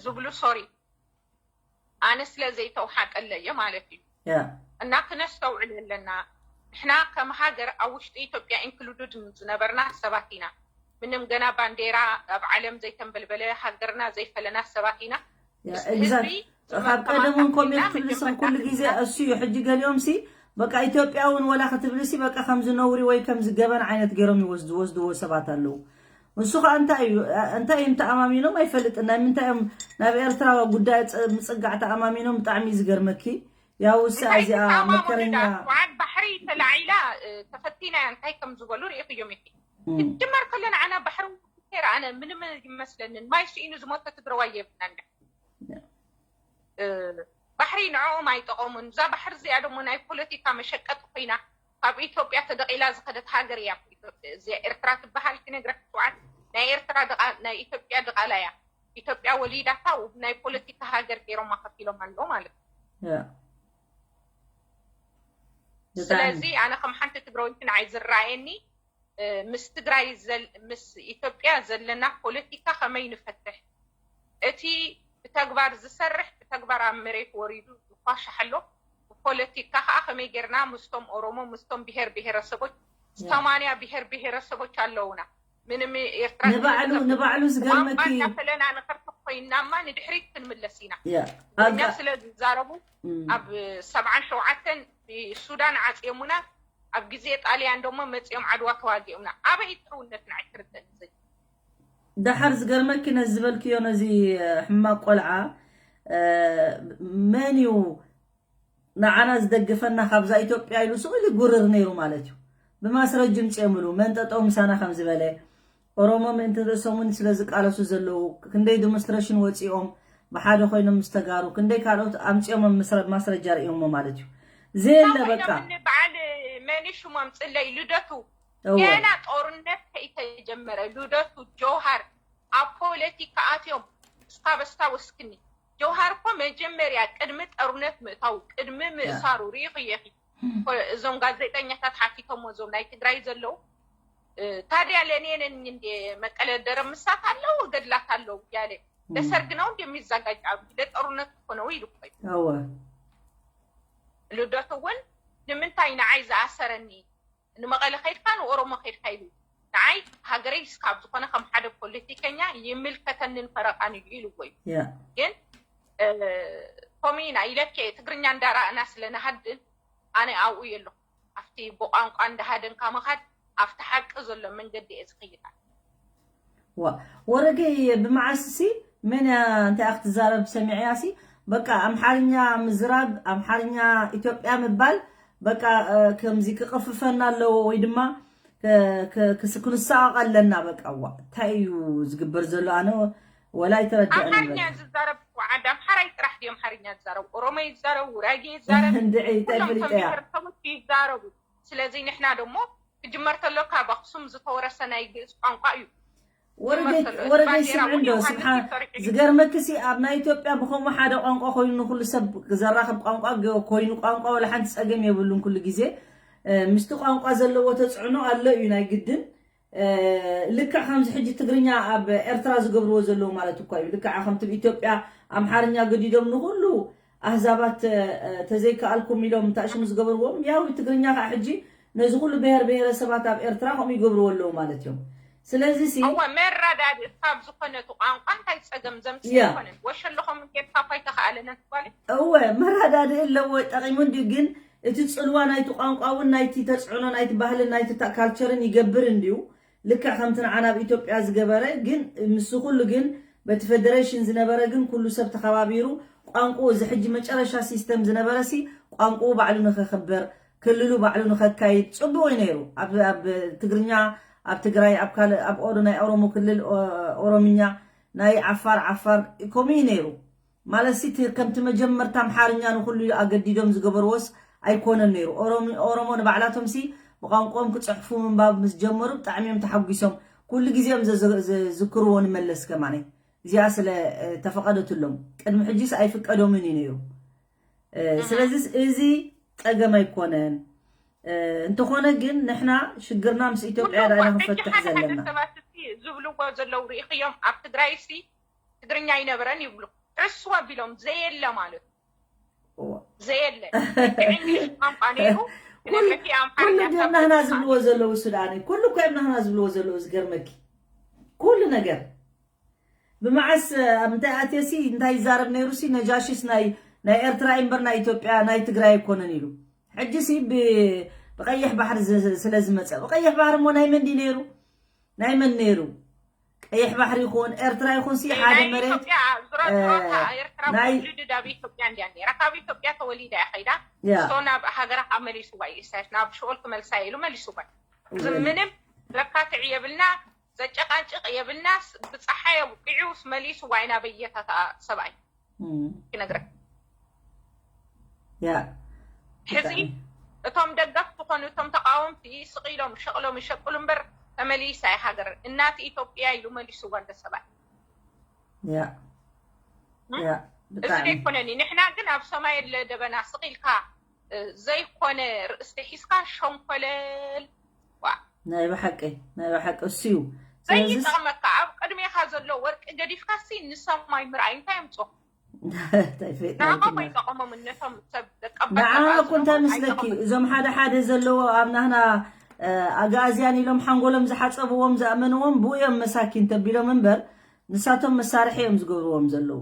ዝብሉ ሶሪ ኣነ ስለ ዘይተውሓጠለ እየ ማለት እዩ። እና ክነስተውዕል ኣለና ንሕና ከም ሃገር ኣብ ውሽጢ ኢትዮጵያ ኢንክሉድድ ዝነበርና ሰባት ኢና። ምንም ገና ባንዴራ ኣብ ዓለም ዘይተንበልበለ ሃገርና ዘይፈለና ሰባት ኢና። ካብ ቀደም እውን ከምኡ ክትብልስን ኩሉ ግዜ እሱ እዩ። ሕጂ ገሊኦም ሲ በቃ ኢትዮጵያ እውን ወላ ክትብልሲ በቃ ከምዚ ነውሪ ወይ ከምዚ ገበን ዓይነት ገይሮም ይወስድዎ ሰባት ኣለዉ። ንሱ ከዓ እንታይ እዩ እንታይ እዮም ተኣማሚኖም ኣይፈልጥን። ናይ ምንታይ እዮም ናብ ኤርትራ ጉዳይ ምፅጋዕ ተኣማሚኖም? ብጣዕሚ እዩ ዝገርመኪ። ያው እሳ እዚኣ መከረኛ ባሕሪ ተላዒላ ተፈቲና እንታይ ከም ዝበሉ ርኢኽዮም ኢኺ። ክጅመር ከለና ኣነ ባሕሪ ከይረኣነ ምንም ይመስለንን ማይ ስኢኑ ዝሞተ ትግራዋይ የብልናን። ባሕሪ ንዕኦም ኣይጠቐሙን። እዛ ባሕሪ እዚኣ ደሞ ናይ ፖለቲካ መሸቀጢ ኮይና ካብ ኢትዮጵያ ተደቒላ ዝኸደት ሃገር እያ። እዚኣ ኤርትራ ትበሃል ክነግረክ ስውዓት ናይ ኤርትራ ናይ ኢትዮጵያ ድቓላ እያ። ኢትዮጵያ ወሊዳታ ናይ ፖለቲካ ሃገር ገይሮማ ከፊሎም ኣለዉ ማለት እዩ። ስለዚ ኣነ ከም ሓንቲ ትግራወይቲ ንዓይ ዝረኣየኒ ምስ ትግራይ ምስ ኢትዮጵያ ዘለና ፖለቲካ ከመይ ንፈትሕ እቲ ብተግባር ዝሰርሕ ብተግባር ኣብ መሬት ወሪዱ ዝኳሻሕ ኣሎ። ብፖለቲካ ከዓ ከመይ ጌርና ምስቶም ኦሮሞ ምስቶም ብሄር ብሄረሰቦች ሰማንያ ብሄር ብሄረሰቦች ኣለውና ምንም ኤርትራ ንባዕሉ ንባዕሉ ዝገርመኪ እንዳፈለና ንኸርት ኮይናማ ንድሕሪት ክንምለስ ኢና። እኛ ስለ ዝዛረቡ ኣብ ሰብዓን ሸውዓተን ሱዳን ዓፅዮሙና ኣብ ግዜ ጣልያን ደሞ መፂኦም ዓድዋ ተዋጊኦምና። ኣበይ ጥውነት ንዓይ ትርደኒ ዘይ ደሓር ዝገርመኪ ነዚ ዝበልክዮ ነዚ ሕማቅ ቆልዓ መን እዩ ንዓና ዝደግፈና ካብዛ ኢትዮጵያ ኢሉ ስቕ ኢሉ ይጉርር ነይሩ ማለት እዩ። ብማስረጅ ምፅኦምሉ መን ጠጠው ምሳና ከም ዝበለ ኦሮሞ ምእንቲ ርእሶም እውን ስለ ዝቃለሱ ዘለዉ ክንደይ ዲሞንስትሬሽን ወፂኦም ብሓደ ኮይኖም ምስ ተጋሩ ክንደይ ካልኦት ኣምፂኦሞም ማስረጃ ርእዮሞ ማለት እዩ። ዘየለ በቃ በዓል መን ሽሞም ፅለይ ልደቱ ገና ጦርነት ከይተጀመረ ልደቱ ጀውሃር ኣብ ፖለቲካ ኣትዮም እስካ በስታ ወስክኒ ጀውሃር እኮ መጀመርያ ቅድሚ ጦርነት ምእታው ቅድሚ ምእሳሩ ርኢኽዮ ኢኺ። እዞም ጋዜጠኛታት ሓቲቶሞ እዞም ናይ ትግራይ ዘለዉ ታዲያ ለእኔ ነኝ እንዴ መቀለ ደረምሳት ኣለዉ ገድላት ኣለዉ እያለ ለሰርግ ነው እንደሚዘጋጅ ኣብ ለጦርነት እኮ ነው ይሉ እኮ እዩ። ልደቱ እውን ንምንታይ ንዓይ ዝኣሰረኒ ንመቐለ ከይድካ ንኦሮሞ ከይድካ ኢሉ ንዓይ ሃገረይ እስካብ ዝኾነ ከም ሓደ ፖለቲከኛ ይምልከተንን ፈረቃን እዩ ኢልዎ እዩ። ግን ከምኡ ኢና ኢለኬ ትግርኛ እንዳረኣና ስለ ንሃድን ኣነ ኣብኡ የለኹ። ኣብቲ ብቋንቋ እንዳሃደንካ ምኻድ ኣብቲ ሓቂ ዘሎ መንገዲ እየ ዝኸይድ። ዋ ወረገይ ብመዓስ ሲ መን እያ እንታይ ክትዛረብ ሰሚዐያ ሲ በቃ ኣምሓርኛ ምዝራብ ኣምሓርኛ ኢትዮጵያ ምባል በቃ ከምዚ ክቕፍፈና ኣለዎ ወይ ድማ ክስክንሳቐቕ ኣለና በቃ ዋ እንታይ እዩ ዝግበር ዘሎ ኣነ ወላ ኣይተረድአን ኣምሓርኛ ዝዛረብ ዓዲ ኣምሓራይ ጥራሕ ድዮም ኣምሓርኛ ዝዛረቡ ኦሮሞ ይዛረቡ ጉራጌ ይዛረብ እንድዒ እንታይ ፍሊጠያ ይዛረቡ ስለዚ ንሕና ደሞ ክጅመር ተሎ ካብ ኣክሱም ዝተወረሰ ናይ ግእዝ ቋንቋ እዩ ወረገይ ስምዕንዶ ስብሓ ዝገርመክሲ ኣብ ናይ ኢትዮጵያ ብከምኡ ሓደ ቋንቋ ኮይኑ ንኩሉ ሰብ ዘራኽብ ቋንቋ ኮይኑ ቋንቋ ወላ ሓንቲ ፀገም የብሉን ኩሉ ግዜ ምስቲ ቋንቋ ዘለዎ ተፅዕኖ ኣሎ እዩ ናይ ግድን ልክዕ ከምዚ ሕጂ ትግርኛ ኣብ ኤርትራ ዝገብርዎ ዘለዉ ማለት እኳ እዩ ልክዓ ከምቲ ኢትዮጵያ ኣምሓርኛ ገዲዶም ንኩሉ ኣህዛባት ተዘይከኣልኩም ኢሎም ታእሽሙ ዝገበርዎም ያው ትግርኛ ከዓ ሕጂ ነዚ ኩሉ ብሄር ብሄረሰባት ኣብ ኤርትራ ከምኡ ይገብርዎ ኣለዉ ማለት እዮም ስለዚ ሲ እወ መረዳድእ ካብ ዝኾነ እቲ ቋንቋ እንታይ ፀገም ዘምፅእ ያ። ኣይኮነን ወሸለኹም ጌርካ እኳ ኣይተኸኣለነ ትባለ እወ መረዳድእ ኣለዎ ጠቂሙ እንድዩ ግን እቲ ፅልዋ ናይቲ ቋንቋ እውን ናይቲ ተፅዕኖ ናይቲ ባህልን ናይቲ ታ- ካልቸርን ይገብር እንድዩ ልክዕ ከምቲ ንዓና ኣብ ኢትዮጵያ ዝገበረ ግን ምስ ኩሉ ግን በቲ ፌደሬሽን ዝነበረ ግን ኩሉ ሰብ ተኸባቢሩ ቋንቁኡ እዚ ሕጂ መጨረሻ ሲስተም ዝነበረ ሲ ቋንቁኡ ባዕሉ ንኸኽብር ክልሉ ባዕሉ ንኸካይድ ፅቡቕ እዩ ነይሩ ኣብ ኣብ ትግርኛ ኣብ ትግራይ ኣብ ካልእ ኣብ ኦሮ ናይ ኦሮሞ ክልል ኦ- ኦሮምኛ ናይ ዓፋር ዓፋር ከምኡ እዩ ነይሩ ማለት ሲ እቲ- ከምቲ መጀመርታ ኣምሓርኛ ንኩሉ ኣገዲዶም ዝገበርዎስ ኣይኮነን ነይሩ ኦሮሚ- ኦሮሞ ንባዕላቶም ሲ ብቋንቋኦም ክፅሕፉ ምንባብ ምስ ጀመሩ ብጣዕሚ እዮም ተሓጒሶም ኩሉ ግዜ እዮም ዘ- ዘ- ዝዝክርዎ ንመለስ ከማነ እዚኣ ስለ እ፣ ተፈቐደትሎም ቅድሚ ሕጂስ ኣይፍቀዶምን እዩ ነይሩ እ፣ ስለዚ እዚ ፀገም ኣይኮነን እ፣ እንተኾነ ግን ንሕና ሽግርና ምስ ኢትዮጵያ ዳና ክንፈትሕ ዘለና ሰባት ዝብልዎ ዘለዉ ርኢኽዮም ኣብ ትግራይ ሲ ትግርኛ ይነበረን ይብሉ ዕስዋ ቢሎም ዘየለ ማለት እዩ። ዘየለ እንግሊሽ ቋንቋ ነይሩ ኩሉ ድዮም ናህና ዝብልዎ ዘለዉ ሱዳኒ ኩሉ እኮ እዮም ናህና ዝብልዎ ዘለዉ ዝገርመኪ ኩሉ ነገር ብመዓስ ኣብ እንታይ ኣትየሲ እንታይ ይዛረብ ነይሩ ሲ ነጃሽስ ናይ ናይ ኤርትራ እምበር ናይ ኢትዮጵያ ናይ ትግራይ ኣይኮነን ኢሉ ሕጂ ሲ ብቀይሕ ባሕሪ ስለ ዝመፀ ብቀይሕ ባሕሪ እሞ ናይ መን ድዩ ነይሩ ናይ መን ነይሩ ቀይሕ ባሕሪ ይኹን ኤርትራ ይኹን ሲ ሓደ መሬት ናይ ኢትዮጵያ ተወሊዳ እያ ከይዳ ሶ ናብ ሃገራ ካብ መሊስዋ እዩ ኢሳያስ ናብ ሽኦል ክመልሳ ኢሉ መሊስዋ ምንም ዘካትዕ የብልና ዘጨቃጭቅ የብልና ብፀሓይ ኣውቂዑ መሊስዋ ኢና በየታታ ሰብኣይ ይነግረን ያ ሕዚ እቶም ደገፍ ትኾኑ እቶም ተቃወምቲ ስቕ ኢሎም ሸቕሎም ይሸቅሉ እምበር ተመሊሳ እያ ሃገር እናት ኢትዮጵያ ኢሉ መሊስዋ እንደ ሰብኣይ ያ ያ እዚ ዘይኮነኒ ንሕና ግን ኣብ ሰማይ ኣለ ደበና ስቕ ኢልካ ዘይኮነ ርእስቲ ሒዝካ ሸንኮለል ናይ ብሓቂ ናይ ብሓቂ እሱ እዩ ዘይጠቕመካ ኣብ ቅድሜኻ ዘሎ ወርቂ ገዲፍካ ሲ ንሰማይ ምርኣይ እንታይ ኣምፅኦ ንዓኹም ኣይጠቐሞምን ነቶም ሰብ ደቀባንዓኹም እንታይ ምስለኪ እዞም ሓደ ሓደ ዘለዎ ኣብ ናህና ኣጋእዝያን ኢሎም ሓንጎሎም ዝሓፀብዎም ዝኣመንዎም ብኡ እዮም መሳኪን ተቢሎም እምበር ንሳቶም መሳርሒ እዮም ዝገብርዎም ዘለዉ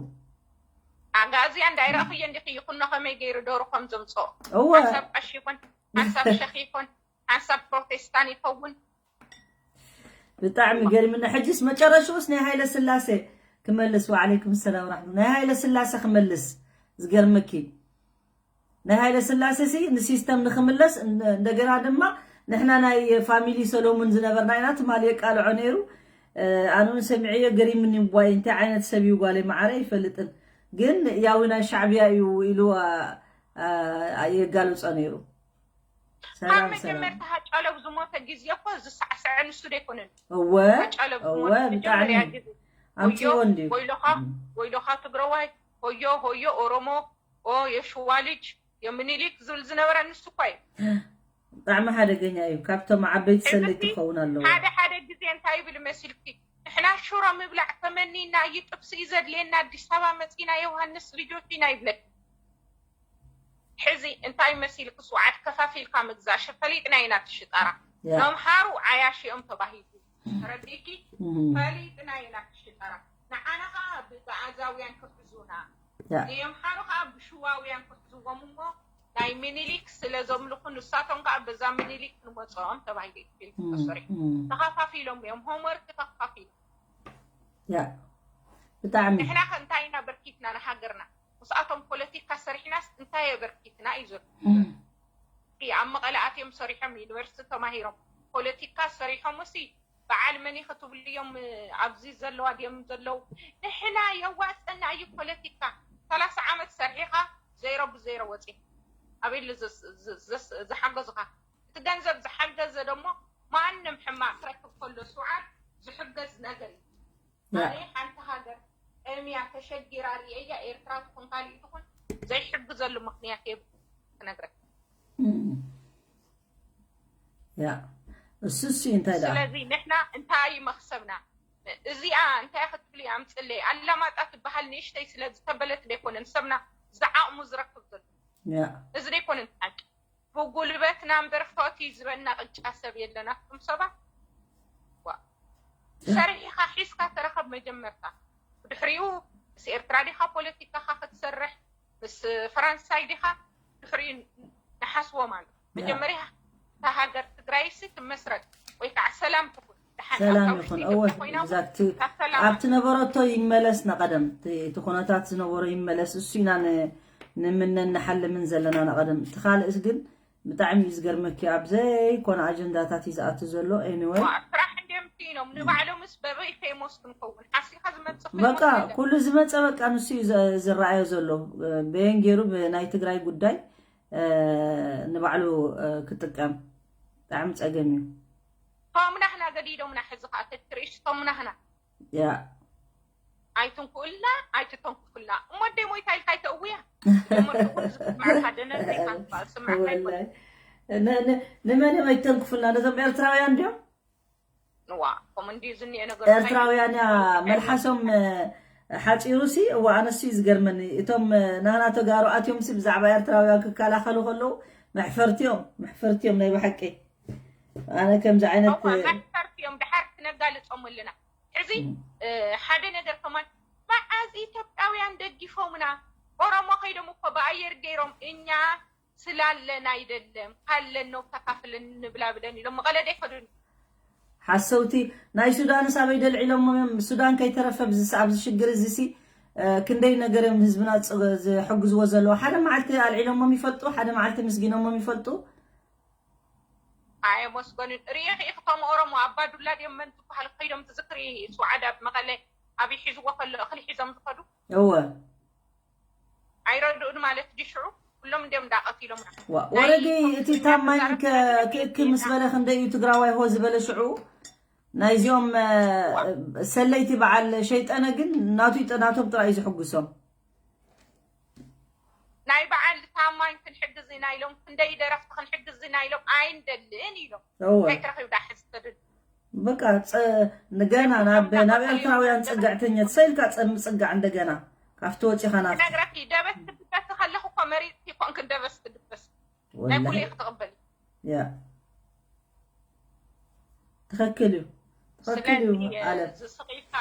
ኣጋእዝያን ዳይረእኽዮ እንዲኺ ይኹኖ ከመይ ገይሩ ዶሩ ከም ዘምፅኦ ሓንሳብ ቀሺ ይኹን ሓንሳብ ሸኽ ይኹን ሓንሳብ ፕሮቴስታን ይኸውን ብጣዕሚ ገሪምና ሕጅስ መጨረሽኡስ ናይ ሃይለ ስላሴ ክመልስ ወዓለይኩም ሰላም ራሕመ ናይ ሃይለ ስላሴ ክመልስ ዝገርመኪ ናይ ሃይለ ስላሴ ሲ ንሲስተም ንክምለስ እንደገና ድማ ንሕና ናይ ፋሚሊ ሰሎሙን ዝነበርና ኢና ትማሊ የቃልዖ ነይሩ ኣነ እውን ሰሚዐዮ ገሪምኒ ዋይ እንታይ ዓይነት ሰብ እዩ ጓለይ መዓረ ይፈልጥን ግን ያው ናይ ሻዕብያ እዩ ኢሉ የጋልፆ ነይሩ ካብ መጀመርታ ሃጫለው ዝሞተ ግዜ እኮ ዝሳዕስዐ ንሱ ዶ ኣይኮነን እወ ሃጫለው እወ ዝሞተ ብጣዕሚ መጀመርያ ግዜ ኣምፅዎ እንድዩ ወይሎኻ ወይሎኻ ትግረዋይ ሆዮ ሆዮ ኦሮሞ ኦ የሽዋ ልጅ የምኒሊክ ዝብል ዝነበረ ንሱ እኳ እዩ ብጣዕሚ ሓደገኛ እዩ ካብቶም ዓበይቲ ሰለይቲ ክኸውን ኣለዎ ሓደ ሓደ ግዜ እንታይ ይብል መሲልኪ ንሕና ሽሮ ምብላዕ ተመኒና እዩ ጥብሲ እዩ ዘድልየና ኣዲስ ኣበባ መፂና ዮሃንስ ልጆች ኢና ይብለኪ ሕዚ እንታይ መሲልክስ ወዓድ ከፋፊልካ ምግዛእ ሸፈሊጥና ኢና ትሽጠራ ነምሓሩ ዓያሽ እዮም ተባሂሉ ተረዲእኪ ፈሊጥና ኢና ትሽጠራ ንዓና ከዓ ብኣጋዛውያን ክሕዙና ንየምሓሩ ከዓ ብሽዋውያን ክሕዝዎም እሞ ናይ ሚኒሊክ ስለ ዘምልኹ ንሳቶም ከዓ በዛ ሚኒሊክ ንመፅኦም ተባሂሉ እዩ ፊልም ተሰሪሑ። ተኸፋፊሎም እዮም፣ ሆምወርክ ተኸፋፊሉ። ያ ብጣዕሚ ንሕና ከ እንታይ ኢና በርኪትና ንሃገርና? ምስኣቶም ፖለቲካ ሰሪሕናስ እንታይ የበርኪትና እዩ ዘሎ። ኣብ መቐለ ኣትዮም ሰሪሖም፣ ዩኒቨርሲቲ ተማሂሮም፣ ፖለቲካ ሰሪሖም። እሲ በዓል መን ክትብሉ እዮም ኣብዚ ዘለዋ ድዮም ዘለዉ? ንሕና የዋፀና እዩ ፖለቲካ። ሰላሳ ዓመት ሰርሒኻ ዜሮ ብዜሮ ወፂ ኣበሉ ዝሓገዙኻ? እቲ ገንዘብ ዝሓገዘ ደሞ ማንም ሕማቅ ክረክብ ከሎ ስውዓል ዝሕገዝ ነገር እዩ። ኣነ ሓንቲ ሃገር ጠምያ ተሸጊራ ርእየያ፣ ኤርትራ ትኹን ካሊእ ትኹን ዘይሕግዘሉ ምኽንያት የብሉ ክነግረካ። ያ እሱ እሱ እንታይ ደኣ ስለዚ ንሕና እንታይ መክሰብና? እዚኣ እንታይ ክትብሊ ኣምፅለይ። ኣላማጣ ትበሃል ንእሽተይ ስለ ዝተበለት ደይኮነን ሰብና ዝዓቕሙ ዝረክብ ዘሎ ያ እዚ ደይኮነን ሓቂ። ብጉልበትና እምበር ፎቲ ዝበና ቅጫ ሰብ የለና። ኣቱም ሰባት ዋ፣ ሰሪሕኻ ሒዝካ ተረኸብ መጀመርታ። ብድሕሪኡ ምስ ኤርትራ ዲኻ ፖለቲካኻ ክትሰርሕ፣ ምስ ፈረንሳይ ዲኻ? ድሕሪኡ ንሓስቦ ማለት መጀመርያ እታ ሃገር ትግራይሲ ትመስረት ወይ ከዓ ሰላም ትኹን። ደሓን ሰላም ኣብታ ይኹን ውሽጢ እወ ኢትዮጵያ ኮይና እውን ብዛቲ እታ ሰላም ኣብቲ ነበረቶ ይመለስ። ንቐደም እቲ እቲ ኩነታት ዝነበሮ ይመለስ። እሱ ኢና ን- ንምነን ንሓልምን ዘለና ንቐደም። እቲ ካልእስ ግን ብጣዕሚ እዩ ዝገርመኪ፣ ኣብ ዘይኮነ ኣጀንዳታት እዩ ዝኣቱ ዘሎ። Anyway ዋ፣ ስራሕ እንዲዮም ስኢኖም። ንባዕሎምስ በበይ ፌሞስ ክንከውን ሓሲኻ ዝመፅእ በቃ ፌሞስ የለን። ኩሉ ዝመፀ በቃ ንሱ እዩ ዘ- ዝረኣዮ ዘሎ። በየን ገይሩ ብናይ ትግራይ ጉዳይ እ፣ ንባዕሉ እ፣ ክጥቀም ብጣዕሚ ፀገም እዩ። ቶም ናህና ገዲዶምና ሕዚ ከዓ ተትርእሽ ቶም ናህና ያ ኣይትንኩእልና ኣይትተንኩፍልና። እሞ ደይ ሞይታ ኢልካ ኣይተእውያ። ደሞ ትእውን ዝስማዕካ ደነር ዘይካ ዝበሃል ስማዕካ ኣይኮነ። ወላሂ። ን- ን- ንመን እዮም ኣይተንክፉልና? ነዞም ኤርትራውያን ድዮም? ንዋ ከምኡ እንዲ ዝኒኦ ነገር ኤርትራውያን እያ መልሓሶም እ፣ ሓፂሩ ሲ እዋ ኣነሱ እዩ ዝገርመኒ። እቶም እ፣ ናና ተጋሩ ኣትዮም ሲ ብዛዕባ ኤርትራውያን ክከላኸሉ ከለዉ መሕፈርትዮም መሕፈርትዮም ናይ ብሓቂ ኣነ ከምዚ ዓይነት እዋ መሕፈርቲ እዮም። ድሓር ክነጋልፆም ኣለና። ሕዚ እ፣ ሓደ ነገር ከማን መዓዝ ኢትዮጵያውያን ደጊፎምና? ኦሮሞ ከይዶም እኮ ብኣየር ገይሮም እኛ ስላለን ኣይደለም ካለን ነው ተካፍለን ንብላ ብለን ኢሎም መቐለ ደይከዱን ሓሰውቲ ናይ ሱዳንስ ኣበይ ደልዒሎሞም እዮም? ሱዳን ከይተረፈ ብዝስ ኣብዚ ሽግር እዚ ሲ እ፣ ክንደይ ነገር እዮም ንህዝብና ዝጽ- ዝሕግዝዎ ዘለዉ። ሓደ መዓልቲ ኣልዒሎሞም ይፈልጡ፣ ሓደ መዓልቲ ምስጊኖሞም ይፈልጡ። ኣየመስገኑን። ርእኺ እቶም ኦሮሞ ኣባዱላ ድዮም መን ዝበሃል ከይዶም ትዝክሪ? ስውዓድ ኣብ መቐለ ኣብይ ሒዝዎ ከሎ እኽሊ ሒዞም ዝኸዱ እወ ኣይረድኡን ማለት ድዩ? ሽዑ ኩሎም እንዲዮም እንዳቐቲሎምና። ዋ- ወረዲ እቲ ታማኝ ከ- ክእክብ ምስ በለ ክንደይ እዩ ትግራዋይ ሆ ዝበለ ሽዑ ናይዚኦም እ፣ ሰለይቲ በዓል ሸይጠነ ግን ናቱ ይጠ- ናቶም ጥራይ እዩ ዝሕጉሶም። ናይ በዓል ታማኝ ክንሕግዝ ኢና ኢሎም፣ ክንደይ ደረፍቲ ክንሕግዝ ኢና ኢሎም ኣይንደልን ኢሎም። እወ እንታይ ትረኺብ ዳ ሕዚ ተድል በቃ ጸ- ንገና ናብ ናብ ኤርትራውያን ጽግዕተኛ ሰይልካ ጸ- ምጽጋዕ እንደገና ካብቲ ወጪኻ ናት ነግረኪ ደበስ ትድበስ ከለኹ እኮ መሪፅኪ ኮንክን ደበስ ትድበስ ናይ ኩሉ ወላሂ ክትቕበል ያ ትኽክል እዩ ትኽክል እዩ ስለዚ ኣለም ዝስቂልካ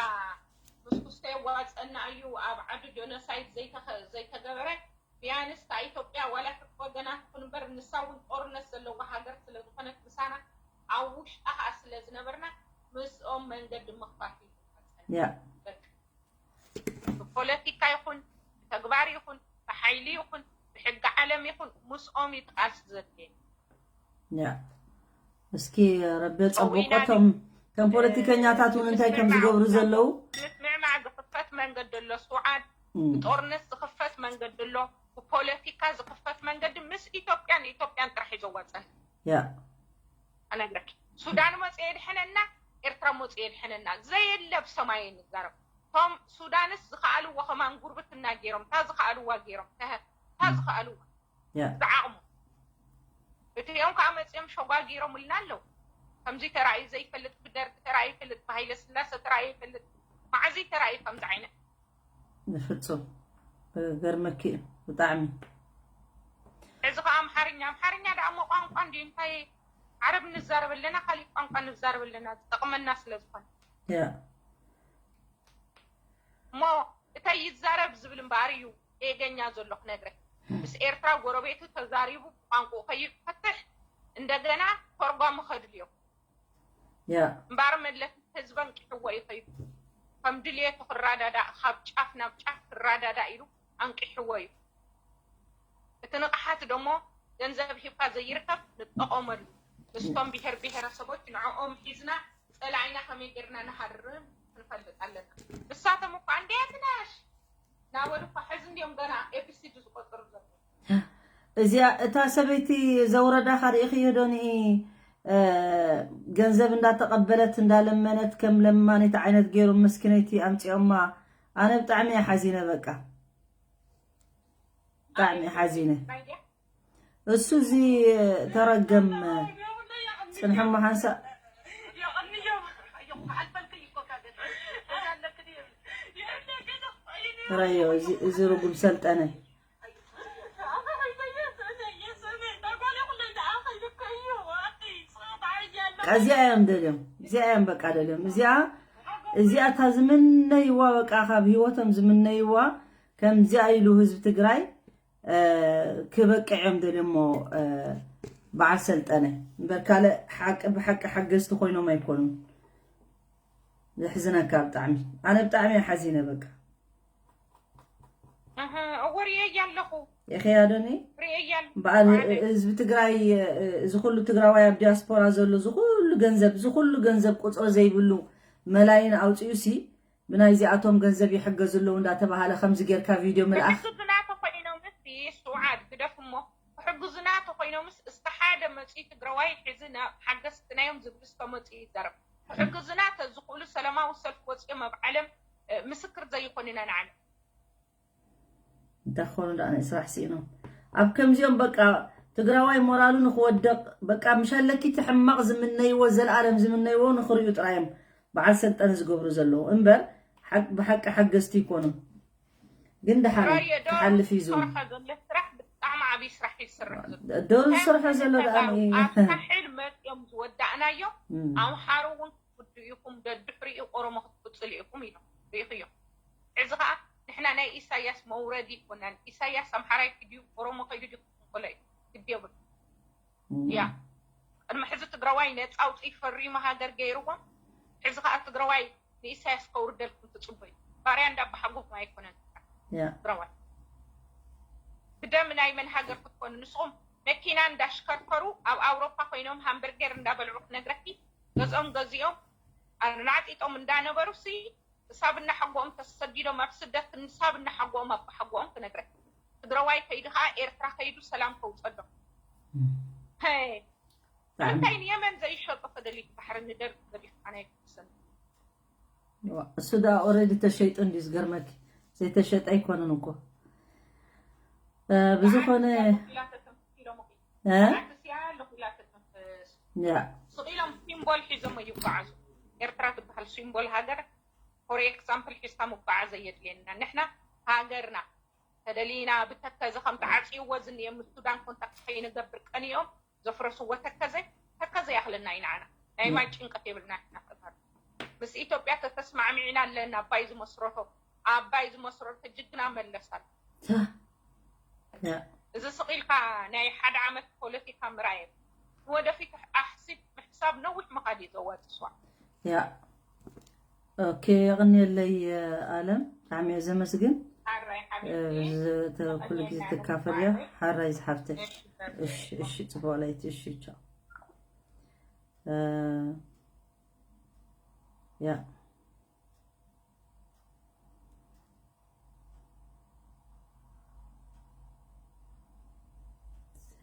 ምስኩስተ የዋፀና እዩ። ኣብ ዓዲ ጆኖሳይድ ዘይተኸ- ዘይተገበረ ቢያንስ እታ ኢትዮጵያ ዋላ ሕቂ ወገና ትኹን እምበር ንሳ እውን ጦርነት ዘለዋ ሃገር ስለ ዝኾነት ምሳና ኣብ ውሽጣ ከዓ ስለ ዝነበርና ምስኦም መንገዲ ምኽፋት እዩ ዝመፀና። ያ በቃ ብፖለቲካ ይኹን ብተግባር ይኹን ብሓይሊ ይኹን ብሕጊ ዓለም ይኹን ምስኦም እዩ ቃልሲ ዘድልየኒ። ያ እስኪ ረቢ ጸብቆ ቶም ከም ፖለቲከኛታት እውን እንታይ ከም ዝገብሩ ዘለዉ ምስምዕማዕ ዝኽፈት መንገዲ ኣሎ። ስውዓት እም፣ ብጦርነት ዝኽፈት መንገዲ ኣሎ። ብፖለቲካ ዝኽፈት መንገዲ ምስ ኢትዮጵያን ኢትዮጵያን ጥራሕ እዩ ዘዋፀን። ያ ኣነግረኪ ሱዳን መፅኡ የድሕነና፣ ኤርትራ መፅኡ የድሕነና። ዘየለ ብሰማይ ንዛረብ። እቶም ሱዳንስ ዝኸኣልዎ ከማን ጉርብትና ገይሮም እታ ዝኸኣልዋ ገይሮም እታ እታ ዝኸኣልዋ ያ ዝዓቕሙ እቲኦም ከዓ መፅኦም ሸጓጊሮምልና ኣለዉ። ከምዚ ተራእዩ ዘይፈልጥ ብደርግ ተራእዩ ይፈልጥ ብሃይለ ስላሰ ተራእዩ ይፈልጥ መዓዚ ተራእዩ ከምዚ ዓይነት ንፍጹም ገርመኪ እዩ ብጣዕሚ እዚ ከዓ ኣምሓርኛ ኣምሓርኛ ደኣ እሞ ቋንቋ እንዲ እንታይ ዓረብ ንዛረብ ኣለና ካሊእ ቋንቋ ንዛረብ ኣለና ዝጠቕመና ስለ ዝኾነ ያ እሞ እታይ ይዛረብ ዝብል እምበኣር እዩ ኤገኛ ዘሎ ክነግረ ምስ ኤርትራ ጎረቤቱ ተዛሪቡ ብቋንቋኡ ከይፈትሕ እንደገና ተርጓሚ ከድልዮ ያ እምበኣር መለስ ህዝቢ ኣንቂሕዎ እዩ ከይዱ። ከም ድልየቱ ክረዳዳእ ካብ ጫፍ ናብ ጫፍ ክረዳዳእ ኢሉ ኣንቂሕዎ እዩ። እቲ ንቕሓት ደሞ ገንዘብ ሂብካ ዘይርከብ ንጠቐመሉ። ምስቶም ብሄር ብሄረሰቦች ንዕኦም ሒዝና ፀላኢና ከመይ ጌርና ንሃርም ክንፈልጥ ኣለና። ንሳቶም እኳ እንዴት ነሽ ናበሉ እኳ ሕዚ እንዲዮም ገና ኤቢሲዲ ዝቆፅሩ ዘለዉ። እዚኣ እታ ሰበይቲ ዘውረዳኻ ርኢኽዮ ዶ ንኢ ገንዘብ እንዳተቐበለት እንዳለመነት ከም ለማኒት ዓይነት ገይሩ ምስኪነይቲ ኣምፂኦማ። ኣነ ብጣዕሚ እየ ሓዚነ። በቃ ብጣዕሚ እየ ሓዚነ። እሱ እዚ ተረገም ፅንሕሞ ሓንሳእ ረዮ እዚ ርጉም ሰልጠነ እዚኣ እዮም ደልዮም፣ እዚኣ እዮም በቃ ደልዮም። እዚኣ እዚኣ እታ ዝምነይዋ በቃ ካብ ህይወቶም ዝምነይዋ ከምዚኣ ኢሉ ህዝቢ ትግራይ ክበቅዕ እዮም ደልዮሞ በዓል ሰልጠነ እምበር ካልእ ሓቂ ብሓቂ ሓገዝቲ ኮይኖም ኣይኮኑን። ዘሕዝነካ ብጣዕሚ ኣነ ብጣዕሚ እየ ሓዚነ በቃ እወ ርእየያ ኣለኹ ኢኸያ ዶኒ ርእየያ ኣለኹ በዓል ህዝቢ ትግራይ እዚ ኩሉ ትግራዋይ ኣብ ዲያስፖራ ዘሎ ዝኩሉ ገንዘብ ዝኩሉ ገንዘብ ቁፅሪ ዘይብሉ መላይን ኣውፅኡ ሲ ብናይዚኣቶም ገንዘብ ይሕገዙ ኣለዉ እንዳተባሃለ ከምዚ ጌርካ ቪድዮ ምልኣኽ ክሕግዙና ተኾይኖምስ ስውዓድ ግደፍ እሞ ክሕግዙና ተኾይኖምስ እስቲ ሓደ መፂኡ ትግራዋይ ሕዚ ናብ ሓገዝትናዮም ዝብል እስከ መፂኡ ይዛረብ ክሕግዙና ተዝኽእሉ ሰላማዊ ሰልፊ ወፂኦም ኣብ ዓለም ምስክር ዘይኾኑና ንዓለም እንታይ ክኾኑ ደኣ ናይ ስራሕ ስኢኖም ኣብ ከምዚኦም በቃ ትግራዋይ ሞራሉ ንክወድቕ በቃ ምሻለኪ እቲ ሕማቕ ዝምነይዎ ዘለኣለም ዝምነይዎ ንክሪኡ ጥራዮም በዓል ሰልጠነ ዝገብሩ ዘለዉ እምበር ሓቅ- ብሓቂ ሓገዝቲ ይኮኑ ግን ደሓን እዩ፣ ክሓልፍ እዩ ዝብል ዝሰርሖ ዘሎ ስራሕ ብጣዕሚ ዓብዪ ስራሕ እዩ ዝሰርሕ ዘሎ ዶ ዝሰርሖ ዘሎ ደኣ ንኢ- ኣሳሕል መፅኦም ዝወዳእናዮ እም፣ ኣምሓሩ እውን ክትውድኡ ኢኹም ደድሕሪኡ ኦሮሞ ክትቅፅሉ ኢኹም ኢሎም ርኢኽዮ ሕዚ ከዓ ንሕና ናይ ኢሳያስ መውረዲ ይኮናን ኢሳያስ ኣምሓራይ ክድዩ ኦሮሞ ከይዱ ድዩ ክትንቆሎ እዩ ግዲ የብሉ እም፣ ያ ቅድሚ ሕዚ ትግራዋይ ነፃ ኣውፅኢ ፈሪሙ ሃገር ገይርዎም ሕዚ ከዓ ትግራዋይ ንኢሳያስ ከውርደልኩም ትፅበዩ ባርያ እንዳባሓጎም ኣይኮነን ያ ትግራዋይ ብደም ናይ መን ሃገር ክትኮኑ ንስኹም መኪና እንዳሽከርከሩ ኣብ ኣውሮፓ ኮይኖም ሃምበርጌር እንዳበልዑ ክነግረኪ ገዝኦም ገዚኦም ኣናጢጦም እንዳነበሩ ሲ ክሳብ እናሓጎኦም ተሰዲዶም ኣብ ስደት ክሳብ እናሓጎኦም ኣባሓጎኦም ክነግረኪ ትግራዋይ ከይዱ ከዓ ኤርትራ ከይዱ ሰላም ከውፀዶ እም፣ ሄ ብጣዕሚ እንታይ ንየመን ዘይሸጦ ተደሊት ባሕሪ ንደርግ ገዲፍካ ናይ ክሰን እሱ ደኣ ኦረዲ ተሸይጡ እንዲ ዝገርመኪ ዘይተሸጠ ኣይኮነን እኮ ብዝኾነ ስቕ ኢሎም ሲምቦል ሒዞም ይጓዓዙ ኤርትራ ትበሃል ሲምቦል ሃገር ፎር ኤግዛምፕል ሒዝካ ምጓዓዝ ኣየድልየና ንሕና ሃገርና ተደሊና ብተከዘ ከም ተዓፅይዎ ዝንኤ ምስ ሱዳን ኮንታክት ከይንገብር ቀኒኦም ዘፍረስዎ ተከዘ ተከዘ ያክለና እዩ ንዓና ናይ ማይ ጭንቀት የብልና ኢና ተጋሩ ምስ ኢትዮጵያ ተተስማዕሚዕና ኣለና ኣባይ ዝመስረቶ ኣባይ ዝመስረቶ ጅግና መለስ ኣሎ እዚ ስቕ ኢልካ ናይ ሓደ ዓመት ፖለቲካ ምርኣየ ንወደፊት ኣሕሲብ ምሕሳብ ነዊሕ ምኻድ እዩ ዘዋፅእ ስዋ ያ ኦኬ የቕንየለይ ኣለም ብጣዕሚ እየ ዘመስግን ኩሉ ግዜ ትካፈል እያ ሓራይ ዝሓፍተ እሺ እሺ ፅቡቅ ለይቲ እሺ ቻው ያ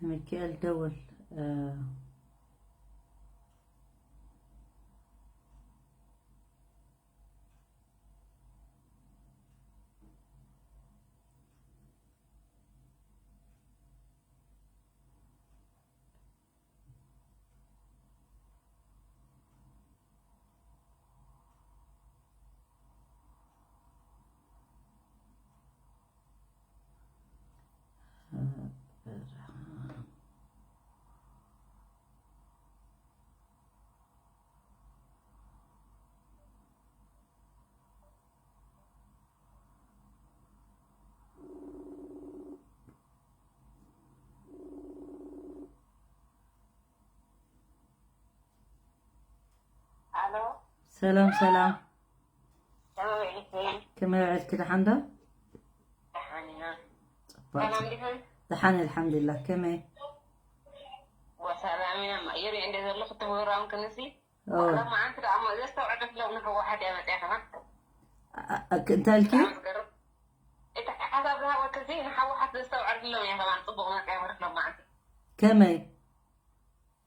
ሚካኤል ደውል ሰላም ሰላም። ከመይ ውዒልኪ? ከመይ ውዒልኪ? ደሓን ዶ? ደሓን ኢና። ጽቡቕ። ሰላም ዲኹም? ደሓን እየ፣ ኣልሓምዱሊላህ። ከመይ? ወሰላም ኢና። ማየር እንደ ዘለኹ ትምህራም ክንሲ ኦ፣ ሎማዓንቲ ደኣ እሞ ዘስተውዕል ዶ ንህወሓት እያ መፅያ ከማን? ኣ- ኣ- እንታይ ኢልኪ? ብጣዕሚ ዝገርም። እቲ ሓሳብ ዝሃበትሲ ንህወሓት ዘስተውዕል ሎም እያ ከማን ፅቡቕ መፅያ ማለት ሎማዓንቲ። ከመይ?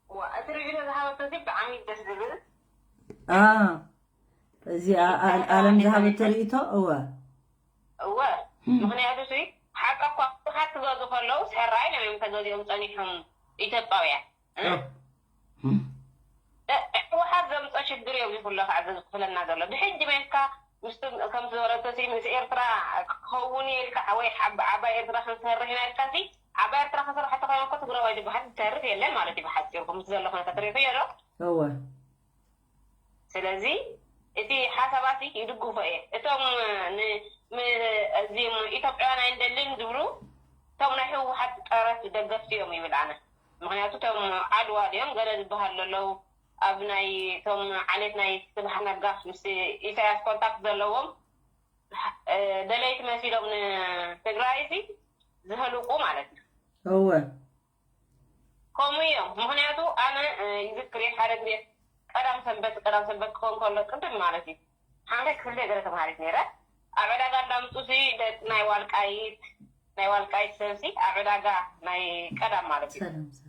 ዋ፣ እቲ ሪቪው ዝሃበትሲ ብጣዕሚ ደስ ዝብል። ኣ፣ እዚ ኣ- ኣ- ኣለም ዝሃበቶ ርእይቶ? እወ። እወ፣ ምኽንያቱ ሲ ሓቂ እኳ ብዙሓት ክገዙ ከለዉ ሰራይ እዮም ተገዚኦም ፀኒሖም ኢትዮጵያውያን። እ? ህወሓት ዘምፀ ሽግር እዮም ዝፍሎ ከዓ ዘዝክፍለና ዘሎ። ብሕጂ መትካ ምስቲ ከምቲ ዝበለቶ ሲ ምስ ኤርትራ ክኸውን እየ ኢልካ ወይ ሓብ- ዓባይ ኤርትራ ክንሰርሕ ኢና ኢልካ ሲ ዓባይ ኤርትራ ክስራሕ ተኮይኑ እኮ ትግራዋይ ዝበሃል ዝተርፍ የለን ማለት እዩ። ብሓፂሩ ከምቲ ዘሎ ኩነታት ሪኢኽዮ ዶ? እወ። ስለዚ እቲ ሓሳባሲ ይድግፎ እየ። እቶም ን- ም- እዚም ኢትዮጵያውያን ኣይንደልን ዝብሉ እቶም ናይ ህወሓት ጠረፍ ደገፍቲ እዮም ይብል ኣነ። ምክንያቱ እቶም ዓድዋ ድዮም ገለ ዝበሃሉ ዘለዉ ኣብ ናይ እቶም ዓሌት ናይ ስብሓት ነጋ ምስ ኢሳያስ ኮንታክት ዘለዎም እ፣ ደለይቲ መሲሎም ንትግራይ ሲ ዝህልቁ ማለት እዩ። እወ። ከምኡ እዮም። ምክንያቱ ኣነ እ፣ ይዝክር እየ ሓደ ግዜ ቀዳም ሰንበት ቀዳም ሰንበት ክኾን ከሎ ቅድም ማለት እዩ ሓምሻይ ክፍሊ ገለ ተምሃሪት ነይረ ኣብ ዕዳጋ እንዳምፁ ሲ ደቂ ናይ ዋልቃይት ናይ ዋልቃይት ሰብሲ ኣብ ዕዳጋ ናይ ቀዳም ማለት እዩ ሰላም ሰላም።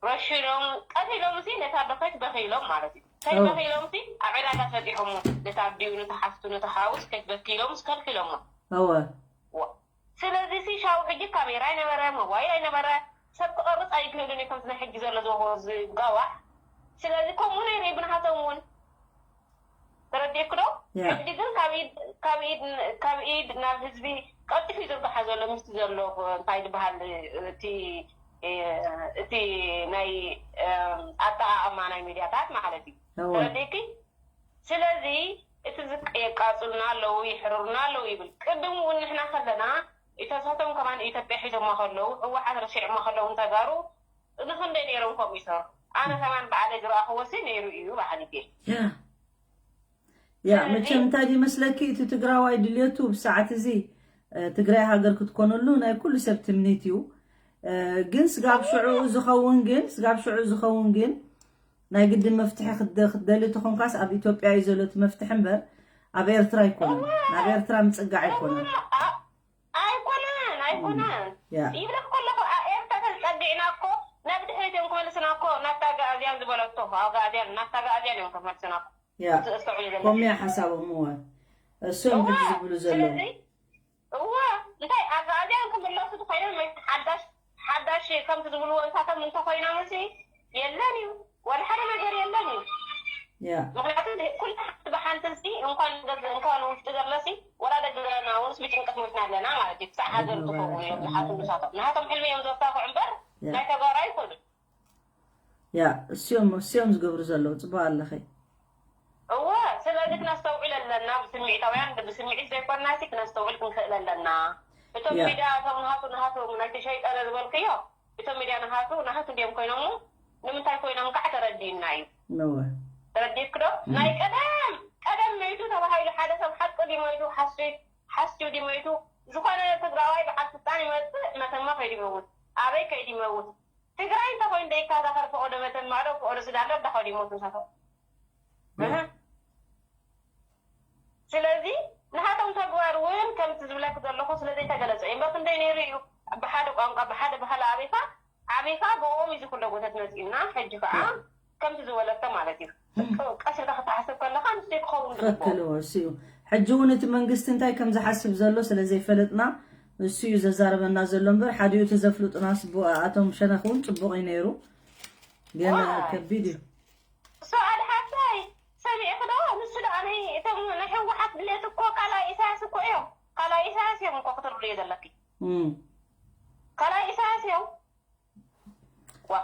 ረሽኖም ቀቲሎም ሲ ነታ ዶ ከይትበኪሎም ማለት እዩ እወ። ከይበኪሎም ሲ ኣብ ዕዳጋ ፈጢሖሞ ነታ ኣዲኡ ነታ ሓፍቱ ነታ ሓውስ ከይትበኪሎም ከልኪሎሞ እወ። ዋ። ስለዚ ሲ ሻው ሕጂ ካሜራ ኣይነበረ ሞባይል ኣይነበረ ሰብ ክቐርፅ ኣይክእልን እዩ ከምዚ ናይ ሕጂ ዘሎ ዝወ ዝጋዋሕ ስለዚ ከምኡ ነይሩ እዩ ብናሃቶም እውን ተረዲእኩ ዶ ያ። ሕጂ ግን ካብ ኢድ- ካብ ኢድ- ካብ ኢድ ናብ ህዝቢ ቀልጢፉ ይዝርግሓ ዘሎ ምስቲ ዘሎ እንታይ ዝበሃል እቲ እቲ ናይ ኣጠቃቀማ ናይ ሚድያታት ማለት እዩ እወ። ተረዲእኪ ስለዚ እቲ ዝቅ የቃፅሉና ኣለዉ ይሕርሩና ኣለዉ ይብል ቅድም እውን ንሕና ከለና ኢተሳቶም ከማን ኢትዮጵያ ሒዞማ ከለዉ ህወሓት ረሲዕማ ከለዉ ንተጋሩ ንክንደይ ነይሮም ከምኡ ይሰርሑ ኣነ ከማን በዓለይ ዝረኣኽዎ ሲ ነይሩ እዩ በዓል እየ ያ ያ ስለዚ- መቸም እንታይ ይመስለኪ እቲ ትግራዋይ ድልየቱ ብሰዓት እዚ እ፣ ትግራይ ሃገር ክትኮነሉ ናይ ኩሉ ሰብ ትምኒት እዩ እ፣ ግን ስጋብ ሽዑ ዝኸውን ግን ስጋብ ሽዑ ዝኸውን ግን ናይ ግድን መፍትሒ ክትደ- ክትደሊ ተኾንካስ ኣብ ኢትዮጵያ እዩ ዘሎ እቲ መፍትሒ እምበር ኣብ ኤርትራ ኣይኮነን ናብ ኤርትራ ምፅጋዕ ኣይኮነን ኣይኮነን ኣይኮነን ያ ይብለክ ከለኹ ኣ- ኤርትራ ተዝፀጊዕና እኮ ናብ ድሕሪት እዮም ክመልስና እኮ ናብታ ኣጋኣዝያን ዝበለቶ ኣጋኣዝያን ናብታ ኣጋኣዝያን እዮም ክመልስና እኮ ያ እቲ እስተውዕሉ ዘለኹ ከምኡ እያ ሓሳቦም እወ እሶም ግዲ ዝብሉ ዘለዉ ስለዚ እወ እንታይ ኣጋኣዝያን ክምለሱ ተኮይኖም ሓዳሽ ሓዳሽ ከምቲ ዝብልዎ እንሳቶም እንተኮይኖም እዚ የለን እዩ ዋላ ሓደ ነገር የለን እዩ ያ ምክንያቱ ኩሉ ሓንቲ ብሓንቲ ሲ እንኳን ገዝ እንኳን ውሽጢ ዘሎ ሲ ወላ ደገና ውንስ ብጭንቀት ሞትና ኣለና ማለት እዩ ክሳዕ ሃገር ዝኸውን እዮም ዝሓስቡ ንሳቶም ናቶም ሕልሚ እዮም ዘሳኩ እምበር ናይ ተጋሩ ኣይኮኑን ያ እሲኦም እሲኦም ዝገብሩ ዘለዉ ፅቡቅ ኣለኸ እወ ስለዚ ክነስተውዕል ኣለና ብስምዒታውያን ብስምዒት ዘይኮንና ሲ ክነስተውዕል ክንክእል ኣለና እቶም ያ። ሚድያ እቶም ናሃቱ ናሃቱ ናይቲ ሸይጠነ ዝበልክዮ እቶም ሚድያ ናሃቱ ናሃቱ እንዲዮም ኮይኖም ንምንታይ ኮይኖም ከዓ ተረዲእና እዩ ነወ ተረዲእክ ዶ ናይ ቀደም ቀደም መይቱ ተባሂሉ ሓደ ሰብ ሓቂ ድዩ መይቱ ሓስዩ ሓስዩ ድዩ መይቱ ዝኾነ ትግራዋይ በዓል ስልጣን ይመፅእ መተማ ከይዱ ይመውት ኣበይ ከይዱ ይመውት ትግራይ እንተኮይኑ ደይካዛኸር ፈቆዶ መተማ ዶ ፈቆዶ ስዳን ዶ እንዳኸዱ ይሞቱ ንሳቶም እህ። ስለዚ ንሃቶም ተግባር እውን ከምቲ ዝብለክ ዘለኹ ስለዘይተገለፀ እዩ እምበር ክንደይ ነይሩ እዩ ብሓደ ቋንቋ ብሓደ ባህሊ ኣቤካ ዓብካ ብኦም እዩ ዝኩሎ ጎተት መፂኡና ሕጂ ከዓ ከምቲ ዝበለቶ ማለት እዩ ቀስ ኢልካ ክትሓስብ ከለካ ንሱ ክኸውን ዝግብኦ ትኽክል እወ እሱ እዩ ሕጂ እውን እቲ መንግስቲ እንታይ ከም ዝሓስብ ዘሎ ስለ ዘይፈለጥና እሱ እዩ ዘዛረበና ዘሎ እምበር ሓዲኡ እቲ ዘፍልጡና ስቡ ኣቶም ሸነኽ እውን ፅቡቅ እዩ ነይሩ ግን ዋይ። ከቢድ እዩ ሰዓል ሓፍታይ ሰሚዕክ ዶ ንሱ ደኣ ናይ እቶም ናይ ህወሓት ድሌት እኮ ካልኣይ ኢሳያስ እኮ እዮም ካልኣይ ኢሳያስ እዮም እኮ ክትርድዮ ዘለኪ እም። ካልኣይ ኢሳያስ እዮም ዋ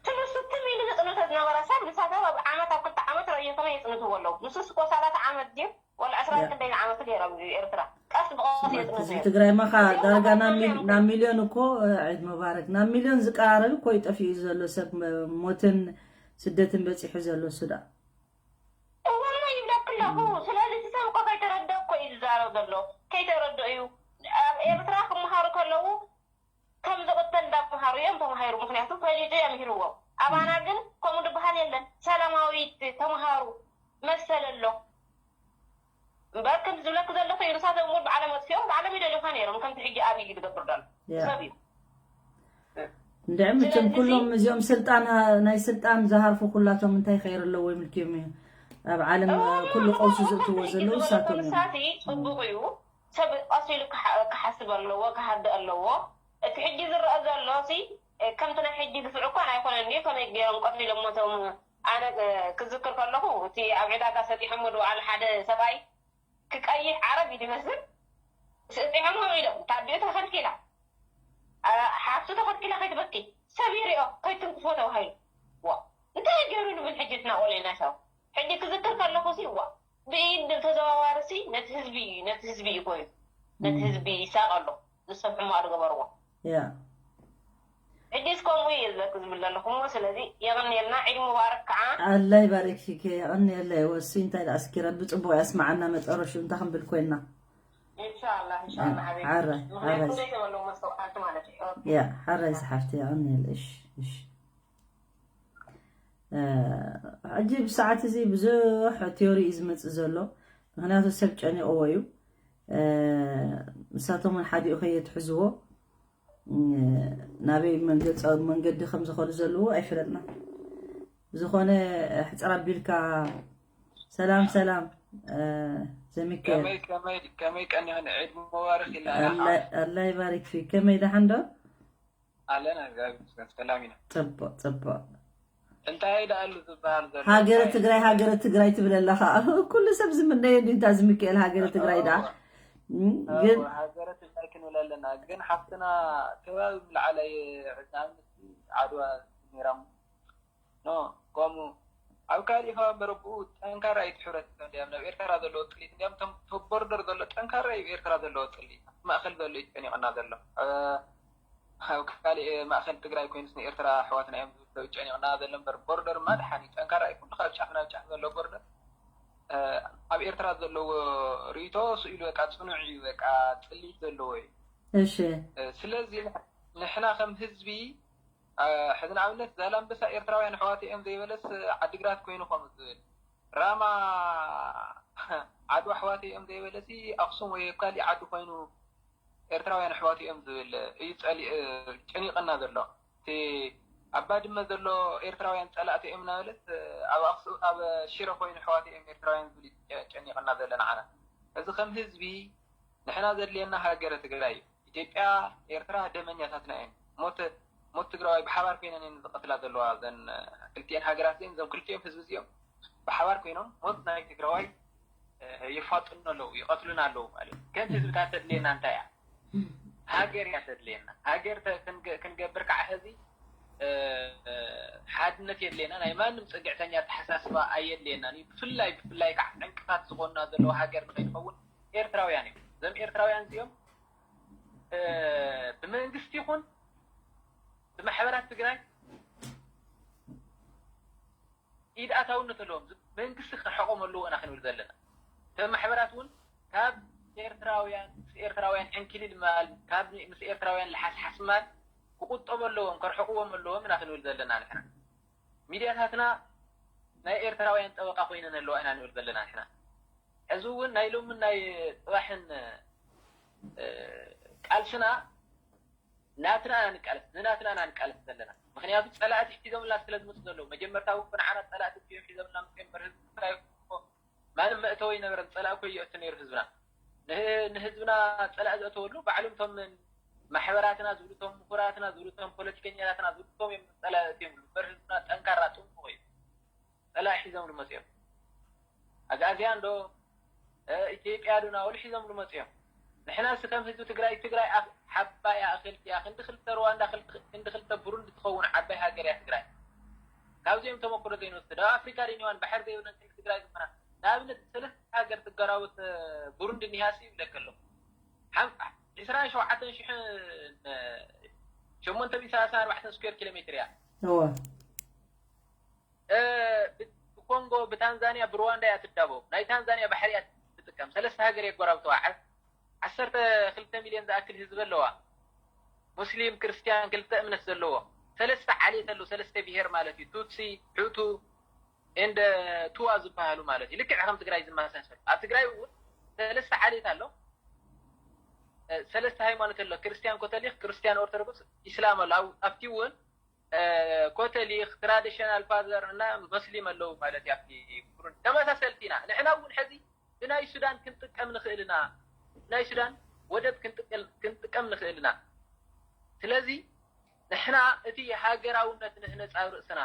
እቲ ንሱ ትም ኢሉ ዘፅንቶ ዝነበረ ሰብ ንሳቶም ኣብ ዓመት ኣብ ክልተ ዓመት ረእዮ ከመይ የፅንትዎ ኣለዉ ንሱስ እኮ ሰላሳ ዓመት ድዩ ወላ ዕስራ ያ። ክንደይ ዓመት ገይሮም እዩ ኤርትራ ቀስ ብቐስ የፅንት ህዝቢ ነይሩ ትግራይ ማኻ እዚ ዳርጋ ነገር ናብ ሚል- እዮም ናብ ሚልዮን እኮ እ፣ ዒድ ሙባረክ ናብ ሚልዮን ዝቀራረብ እኮ ይጠፍኡ እዩ ዘሎ ሰብ ም- ሞትን ስደትን በፂሑ ዘሎ ሱዳን እዋማ ስለዚ እቲ ሰብ እኮ ከይተረድኦ እኮ እዩ ዝዛረብ ዘሎ። ከይተረድኦ እዩ። ኣብ ኤርትራ ክመሃሩ ከለዉ ከም ዝቕተል እንዳመሃሩ እዮም ተማሂሩ። ምኽንያቱ ፈሊጡ እዮም ሂርዎም። ኣባና ግን ከምኡ ዝበሃል የለን። ሰላማዊት ተምሃሩ መሰል ኣሎ። እምበር ከምቲ ዝብለኪ ዘለኹ እዩ። ንሳቶም እውን ባዕሎም ኣጥፊኦም ባዕሎም ይደልዩኻ ነይሮም። ከምቲ ሕጂ ኣብይ ዝገብር ዘሎ ሰብ እዩ። እንድዒ መቸም ኩሎም እዚኦም ስልጣን ናይ ስልጣን ዝሃርፉ ኩላቶም እንታይ ኸይር ኣለዎ ይምልክዮም እዩ። ኣብ ዓለም ኩሉ ቀውሲ ዘእትዎ ዘለዉ እሳቶም እዮም። ሳሲ ጽቡቕ እዩ። ሰብ ቀስ ኢሉ ክሓስብ ኣለዎ፣ ክሃድእ ኣለዎ። እቲ ሕጂ ዝረአ ዘሎ ሲ ከምቲ ናይ ሕጂ ግፍዒ እኳ ኣይኮነን ድዩ? ከመይ ገይሮም ቀቲሎሞ እቶም ኣነ ክዝክር ከለኹ እቲ ኣብ ዕዳጋ ሰጢሖሞ ዝወዓሉ ሓደ ሰብኣይ ክቀይሕ ዓረብ እዩ ዝመስል። ሰጢሖሞ ኢሎም ታዲኡ ተኸልኪላ ሓፍቱ ተኸልኪላ ከይትበኪ ሰብ ይሪኦ ከይትንክፎ ተባሂሉ። ዋ እንታይ ገይሩ ንብል ሕጂ እቲ ናቆለና ሰብ ሕጂ ክዝክር ከለኹ ሲ ዋ ብኢድ ተዘዋዋሪ ሲ ነቲ ህዝቢ እዩ ነቲ ህዝቢ እዩ ኮይኑ ነቲ ህዝቢ ይሳቀ ኣሎ። ንሶም ሕማቅ ዝገበርዎ ያ ሕጂስ ከምኡ እዩ ዝበክ ዝብል ዘለኹ እሞ ስለዚ የቐንየልና ዒድ ሙባረክ ከዓ። ኣላህ ይባርክ ፊክ። የቐንየለይ ወሲ እንታይ ደኣ እስኪ ረቢ ጽቡቕ ያስማዓና መጠረሹ እንታይ ክንብል ኮይና። ኢንሻኣላህ ኢንሻኣላህ ሓቢቢ ሓራይ ምክንያቱ ሓራይ ዘይተበለዎ መስተውዓልቲ ማለት እዩ። ያ ሓራይ ዝሓፍቲ የቐንየለይ እሺ እሺ። ሕጂ ብሰዓት እዚ ብዙሕ ቲዮሪ እዩ ዝመፅእ ዘሎ። ምክንያቱ ሰብ ጨኒቕዎ እዩ። ንሳቶም እውን ሓዲኡ ከየትሕዝዎ ናበይ መንገዲ ከም ዝኸዱ ዘለዉ ኣይፈለጥና። ብዝኾነ ሕፅር ኣቢልካ ሰላም ሰላም ዘሚካኤል ከመይ ከመይ ከመይ ቀኒኽን ዒድ ሙባረክ ኢልና ኣላ ይባሪክ ፊ ከመይ ደሓን ዶ ኣለና እግዚኣብሔር ይመስገን ሰላም ኢና። ጽቡቅ ጽቡቅ። እንታይ ደኣሉ ዝበሃል ዘሎ ሃገረ ትግራይ ሃገረ ትግራይ ትብል ኣለኻ። ኩሉ ሰብ ዝምነዮ እንዲ እንታይ ዝምክኤል ሃገረ ትግራይ ደኣ ግን ሃገረ ትግራይ ክንብል ኣለና ግን ሓፍትና ከባቢ ምልዓላይ ንኣብነት ዓድዋ ነይራ ኖ ከምኡ ኣብ ካሊእ ከባቢ መረብኡ ጠንካራ እዩ ትሕብረት እንዲያም ናብ ኤርትራ ዘለዎ ጥሊት እንዲያም ቶም ቶብ ቦርደር ዘሎ ጠንካራ እዩ ኤርትራ ዘለዎ ጥሊት ማእኸል ዘሎ እዩ ጨኒቕና ዘሎ ኣብ ካሊእ ማእኸል ትግራይ ኮይኑስ ንኤርትራ ኣሕዋትና እዮም ዝብሉ ጨኒቕና ዘሎ እምበር ቦርደር ማ ደሓን እዩ ጠንካራ እዩ ኩሉ ካብ ጫፍ ናብ ጫፍ ዘሎ ቦርደር ኣብ ኤርትራ ዘለዎ ርእይቶ ስኢሉ በቃ ፅኑዕ እዩ በቃ ጥሊት ዘለዎ እዩ እሺ ስለዚ ንሕና ከም ህዝቢ ሕዚ ንኣብነት ዛላምበሳ ኤርትራውያን ኣሕዋተይ እዮም ዘይበለስ ዓዲግራት ኮይኑ ከምኡ ዝብል ራማ ዓዱ ኣሕዋተይ እዮም ዘይበለሲ ኣክሱም ወይ ኣብ ካሊእ ዓዲ ኮይኑ ኤርትራውያን ኣሕዋተይ እዮም ዝብል እዩ ጸሊእ ጨኒቕና ዘሎ እቲ ኣብ ባድመ ዘሎ ኤርትራውያን ጸላእቲ እዮም እናበለት ኣብ ኣክሱም ኣብ ሽረ ኮይኑ ኣሕዋተይ እዮም ኤርትራውያን ዝብል እዩ ጨኒቕና ዘሎ ንዓና እዚ ከም ህዝቢ ንሕና ዘድልየና ሃገረ ትግራይ እዩ። ኢትዮጵያ ኤርትራ ደመኛታትና እየን። ሞት ሞት ትግራዋይ ብሓባር ኮይነን እየን ዝቐትላ ዘለዋ እዘን ክልቲኤን ሃገራት እዚኦም እዞም ክልቲኦም ህዝቢ እዚኦም ብሓባር ኮይኖም ሞት ናይ ትግራዋይ የፋጥኑ ኣለዉ ይቐትሉና ኣለዉ ማለት እዩ። ከም ህዝብታት ተድልየና እንታይ እያ? ሃገር እያ ተድልየና። ሃገር ክንገብር ከዓ ሕዚ ሓድነት የድልየና። ናይ ማንም ፅግዕተኛ ኣተሓሳስባ ኣየድልየናን እዩ። ብፍላይ ብፍላይ ከዓ ዕንቅፋት ዝኾኑና ዘለዉ ሃገር ንኸይንኸውን ኤርትራውያን እዮም። እዞም ኤርትራውያን እዚኦም ብመንግስቲ ይኹን ብማሕበራት ትግራይ ኢድ ኣታውነት ኣለዎም። መንግስቲ ክርሕቆም ኣለዎ ኢና ክንብል ዘለና። እተን ማሕበራት እውን ካብ ኤርትራውያን ምስ ኤርትራውያን ዕንኪሊል ምባል ካብ ምስ ኤርትራውያን ልሓስሓስ ምባል ክቁጠቡ ኣለዎም፣ ከርሕቅዎም ኣለዎም ኢና ክንብል ዘለና ንሕና። ሚድያታትና ናይ ኤርትራውያን ጠበቃ ኮይነን ኣለዋ ኢና ንብል ዘለና ንሕና። ሕዚ እውን ናይ ሎምን ናይ ፅባሕን ቃልስና ናትና ኢና ንቃለስ ንናትና ኢና ንቃለስ ዘለና። ምክንያቱ ፀላእቲ ሒዞምልና ስለ ዝመፁ ዘለዉ መጀመርታ እውን ብንዓና ፀላእቲ እዮም ሒዞምልና መፅኦም እምበር ህዝቢ ትግራይ እኮ ማንም መእተዊ ኣይነበረን። ፀላእ እኮ ይእቱ ነይሩ ህዝብና። ንህ- ንህዝብና ፀላእ ዘእተወሉ ባዕሎም እቶም ማሕበራትና ዝብሉ እቶም ምሁራትና ዝብሉ እቶም ፖለቲከኛታትና ዝብሉ እቶም እዮም ፀላእ ዘእትዮም እምበር ህዝብና ጠንካራ ጥንቁቕ እዩ። ፀላኢ ሒዞም ዝመፅኦም ኣግኣዝያን ዶ ኢትዮጵያ ዶ ናበሉ ሒዞም ዝመፅኦም። ንሕናስ ከም ህዝቢ ትግራይ ትግራይ ሓባይ ኣኽልቲ እያ ክንዲ ክልተ ሩዋንዳ ክንዲ ክልተ ብሩንዲ ትኸውን ዓባይ ሃገር እያ ትግራይ። ካብዚኦም ተመክሮ ዘይንወስድ ኣብ ኣፍሪካ ዶ እኒዋን ባሕሪ ዘይብለን ክንዲ ትግራይ ዝኾና ንኣብነት ሰለስተ ሃገር ትገራወት ብሩንዲ እኒሃሲ ይብለካ ኣለኹ። ዕስራን ሸውዓተን ሽሕን ሸሞንተ ሚእቲ ሰላሳን ኣርባዕተን ስኩዌር ኪሎ ሜትር እያ። እወ። እ፣ ብ- ብኮንጎ፣ ብታንዛንያ፣ ብሩዋንዳ እያ ትዳቦ። ናይ ታንዛንያ ባሕሪ እያ ትጥቀም። ሰለስተ ሃገር የጎራብተዋ። ዓ-፣ ዓሰርተ ክልተ ሚልዮን ዝኣክል ህዝቢ ኣለዋ። ሙስሊም፣ ክርስትያን፣ ክልተ እምነት ዘለዎ። ሰለስተ ዓሌት ኣለዉ፣ ሰለስተ ብሄር ማለት እዩ። ቱትሲ፣ ሑቱ፣ ኤንድ ቱዋ ዝበሃሉ ማለት እዩ። ልክዕ ከም ትግራይ ዝመሳሰሉ። ኣብ ትግራይ እውን ሰለስተ ዓሌት ኣሎ። እ፣ ሰለስተ ሃይማኖት ኣሎ። ክርስትያን ኮቶሊክ፣ ክርስትያን ኦርቶዶክስ፣ ኢስላም ኣሎ። ኣብ-፣ ኣብቲ እውን፣ እ፣ ኮቶሊክ፣ ትራዲሽናል ፋዘር እና መስሊም ኣለዉ ማለት እዩ። ኣብቲ ብሩንዲ ተመሳሰልቲ ኢና። ንሕና እውን ሕዚ ብናይ ሱዳን ክንጥቀም ንኽእል ኢና። ናይ ሱዳን ወደብ ክንጥቀል-፣ ክንጥቀም ንኽእል ኢና። ስለዚ ንሕና እቲ ሃገራውነት ንህነጽ ኣብ ርእስና፣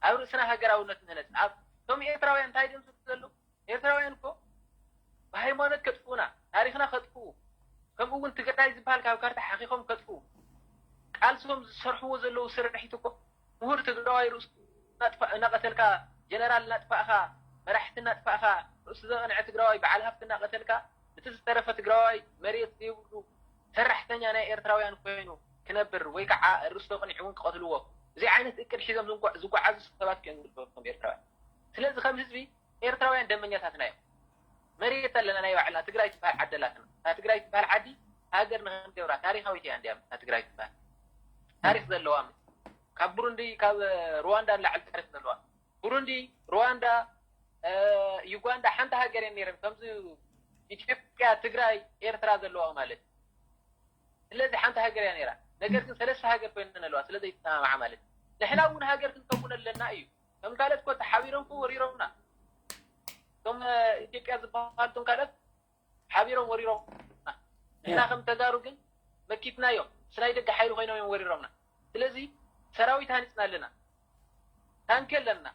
ኣብ ርእስና ሃገራውነት ንህነጽ። ኣብ፣ እቶም ኤርትራውያን እንታይ ድዮም ዝብሉ ዘለዉ? ኤርትራውያን እኮ ብሃይማኖት ከጥፍኡና፣ ታሪኽና ከጥፍኡ፣ ከምኡ እውን ትግራይ ዝበሃል ካብ ካርታ ሓኺኾም ከጥፍኡ፣ ቃልሶም ዝሰርሕዎ ዘለዉ ስርሒት እኮ ምሁር ትግራዋይ ርእሱ እናጥፋ-፣ እናቐተልካ፣ ጀነራል እናጥፋእኻ፣ መራሕቲ እናጥፋእኻ፣ ርእሱ ዘቐንዐ ትግራዋይ በዓል ሃፍቲ እናቐተልካ፣ እቲ ዝተረፈ ትግራዋይ መሬት ዘይብሉ ሰራሕተኛ ናይ ኤርትራውያን ኮይኑ ክነብር ወይ ከዓ ርእሱ ተቐኒዑ እውን ክቐትልዎ፣ እዚ ዓይነት እቅድ ሒዞም ዝንጓ-፣ ዝጓዓዙ ሰባት እዮም ዝርከቡ ከም ኤርትራውያን። ስለዚ ከም ህዝቢ ኤርትራውያን ደመኛታትና እዮም። መሬት ኣለና ናይ ባዕልና፣ ትግራይ ትበሃል ዓዲ ኣላትና። እታ ትግራይ ትበሃል ዓዲ ሃገር ንኽንገብራ ታሪኻዊት እያ እንዲያ እታ ትግራይ ትበሃል። ታሪኽ ዘለዋ፣ ካብ ብሩንዲ ካብ ሩዋንዳ ንላዕሊ ታሪኽ ዘለዋ። ብሩንዲ፣ ሩዋንዳ፣ እ፣ ዩጋንዳ ሓንቲ ሃገር እየን ነይረን። ከምዚ ኢትዮጵያ፣ ትግራይ፣ ኤርትራ ዘለዋ ማለት እዩ። ስለዚ ሓንቲ ሃገር እያ ነይራ። ነገር ግን ሰለስተ ሃገር ኮይነን ኣለዋ፣ ስለ ዘይተሰማምዓ ማለት እዩ። ንሕና እውን ሃገር ክንከውን ኣለና እዩ። ከም ካልኦት እኮ ተሓቢሮም እኮ ወሪሮምና። እቶም፣ እ፣ ኢትዮጵያ ዝበሃሉ እቶም ካልኦት ሓቢሮም ወሪሮምና። ንሕና ከም ተጋሩ ግን መኪትናዮም። ምስ ናይ ደገ ሓይሊ ኮይኖም እዮም ወሪሮምና። ስለዚ ሰራዊት ሃኒፅና ኣለና፣ ታንኪ ኣለና፣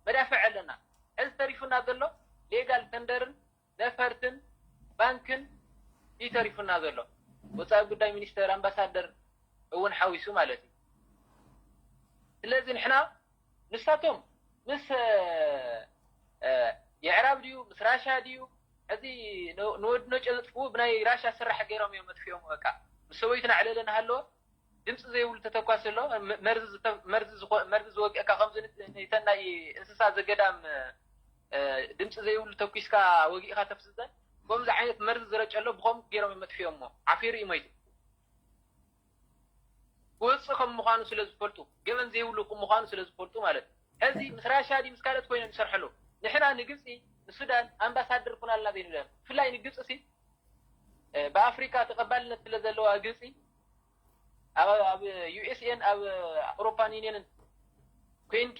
መዳፍዕ ኣለና። ሕዚ ተሪፉና ዘሎ ሌጋል ተንደርን ነፈርትን ባንክን እዩ ተሪፉና ዘሎ። ወፃኢ ጉዳይ ሚኒስተር፣ ኣምባሳደር እውን ሓዊሱ ማለት እዩ። ስለዚ ንሕና ንሳቶም ምስ፣ እ፣ እ፣ የዕራብ ድዩ ምስ ራሻ ድዩ ሕዚ ን-፣ ንወዲ ነጮ ዘጥፍኡ ብናይ ራሻ ስራሕ ገይሮም እዮም መጥፊኦም። በቃ ምስ ሰበይቱና ዕለለ እናሃለወ ድምፂ ዘይብሉ ተተኳሲ ኣሎ። መ-፣ መርዚ ዝተ-፣ መርዚ ዝኮ-፣ መርዚ ዝወግአካ ከምዚ ን-፣ ንተን ናይ እንስሳ ዘገዳም፣ እ፣ ድምፂ ዘይብሉ ተኩስካ ወጊእካ ተፍዝዘን፣ ከምዚ ዓይነት መርዚ ዝረጨ ኣሎ። ብኸምኡ ገይሮም እዮም መጥፊኦሞ። ዓፊሩ እዩ መይቱ። ክወፅእ ከም ምዃኑ ስለ ዝፈልጡ፣ ገበን ዘይብሉ ከም ምዃኑ ስለ ዝፈልጡ ማለት እዩ። ሕዚ ምስ ራሻ ድዩ ምስ ካልኦት ኮይኖም ይሰርሑ ኣለዉ። ንሕና ንግብፂ፣ ንሱዳን ኣምባሳደር ኩናልና ዘይንብለን። ብፍላይ ንግብፂ ሲ፣ እ፣ ብኣፍሪካ ተቐባልነት ስለ ዘለዋ ግብፂ፣ ኣብ፣ ኣብ ዩ ኤስ ኤን፣ ኣብ ኣውሮፓን ዩኒየንን ኮይንኪ፣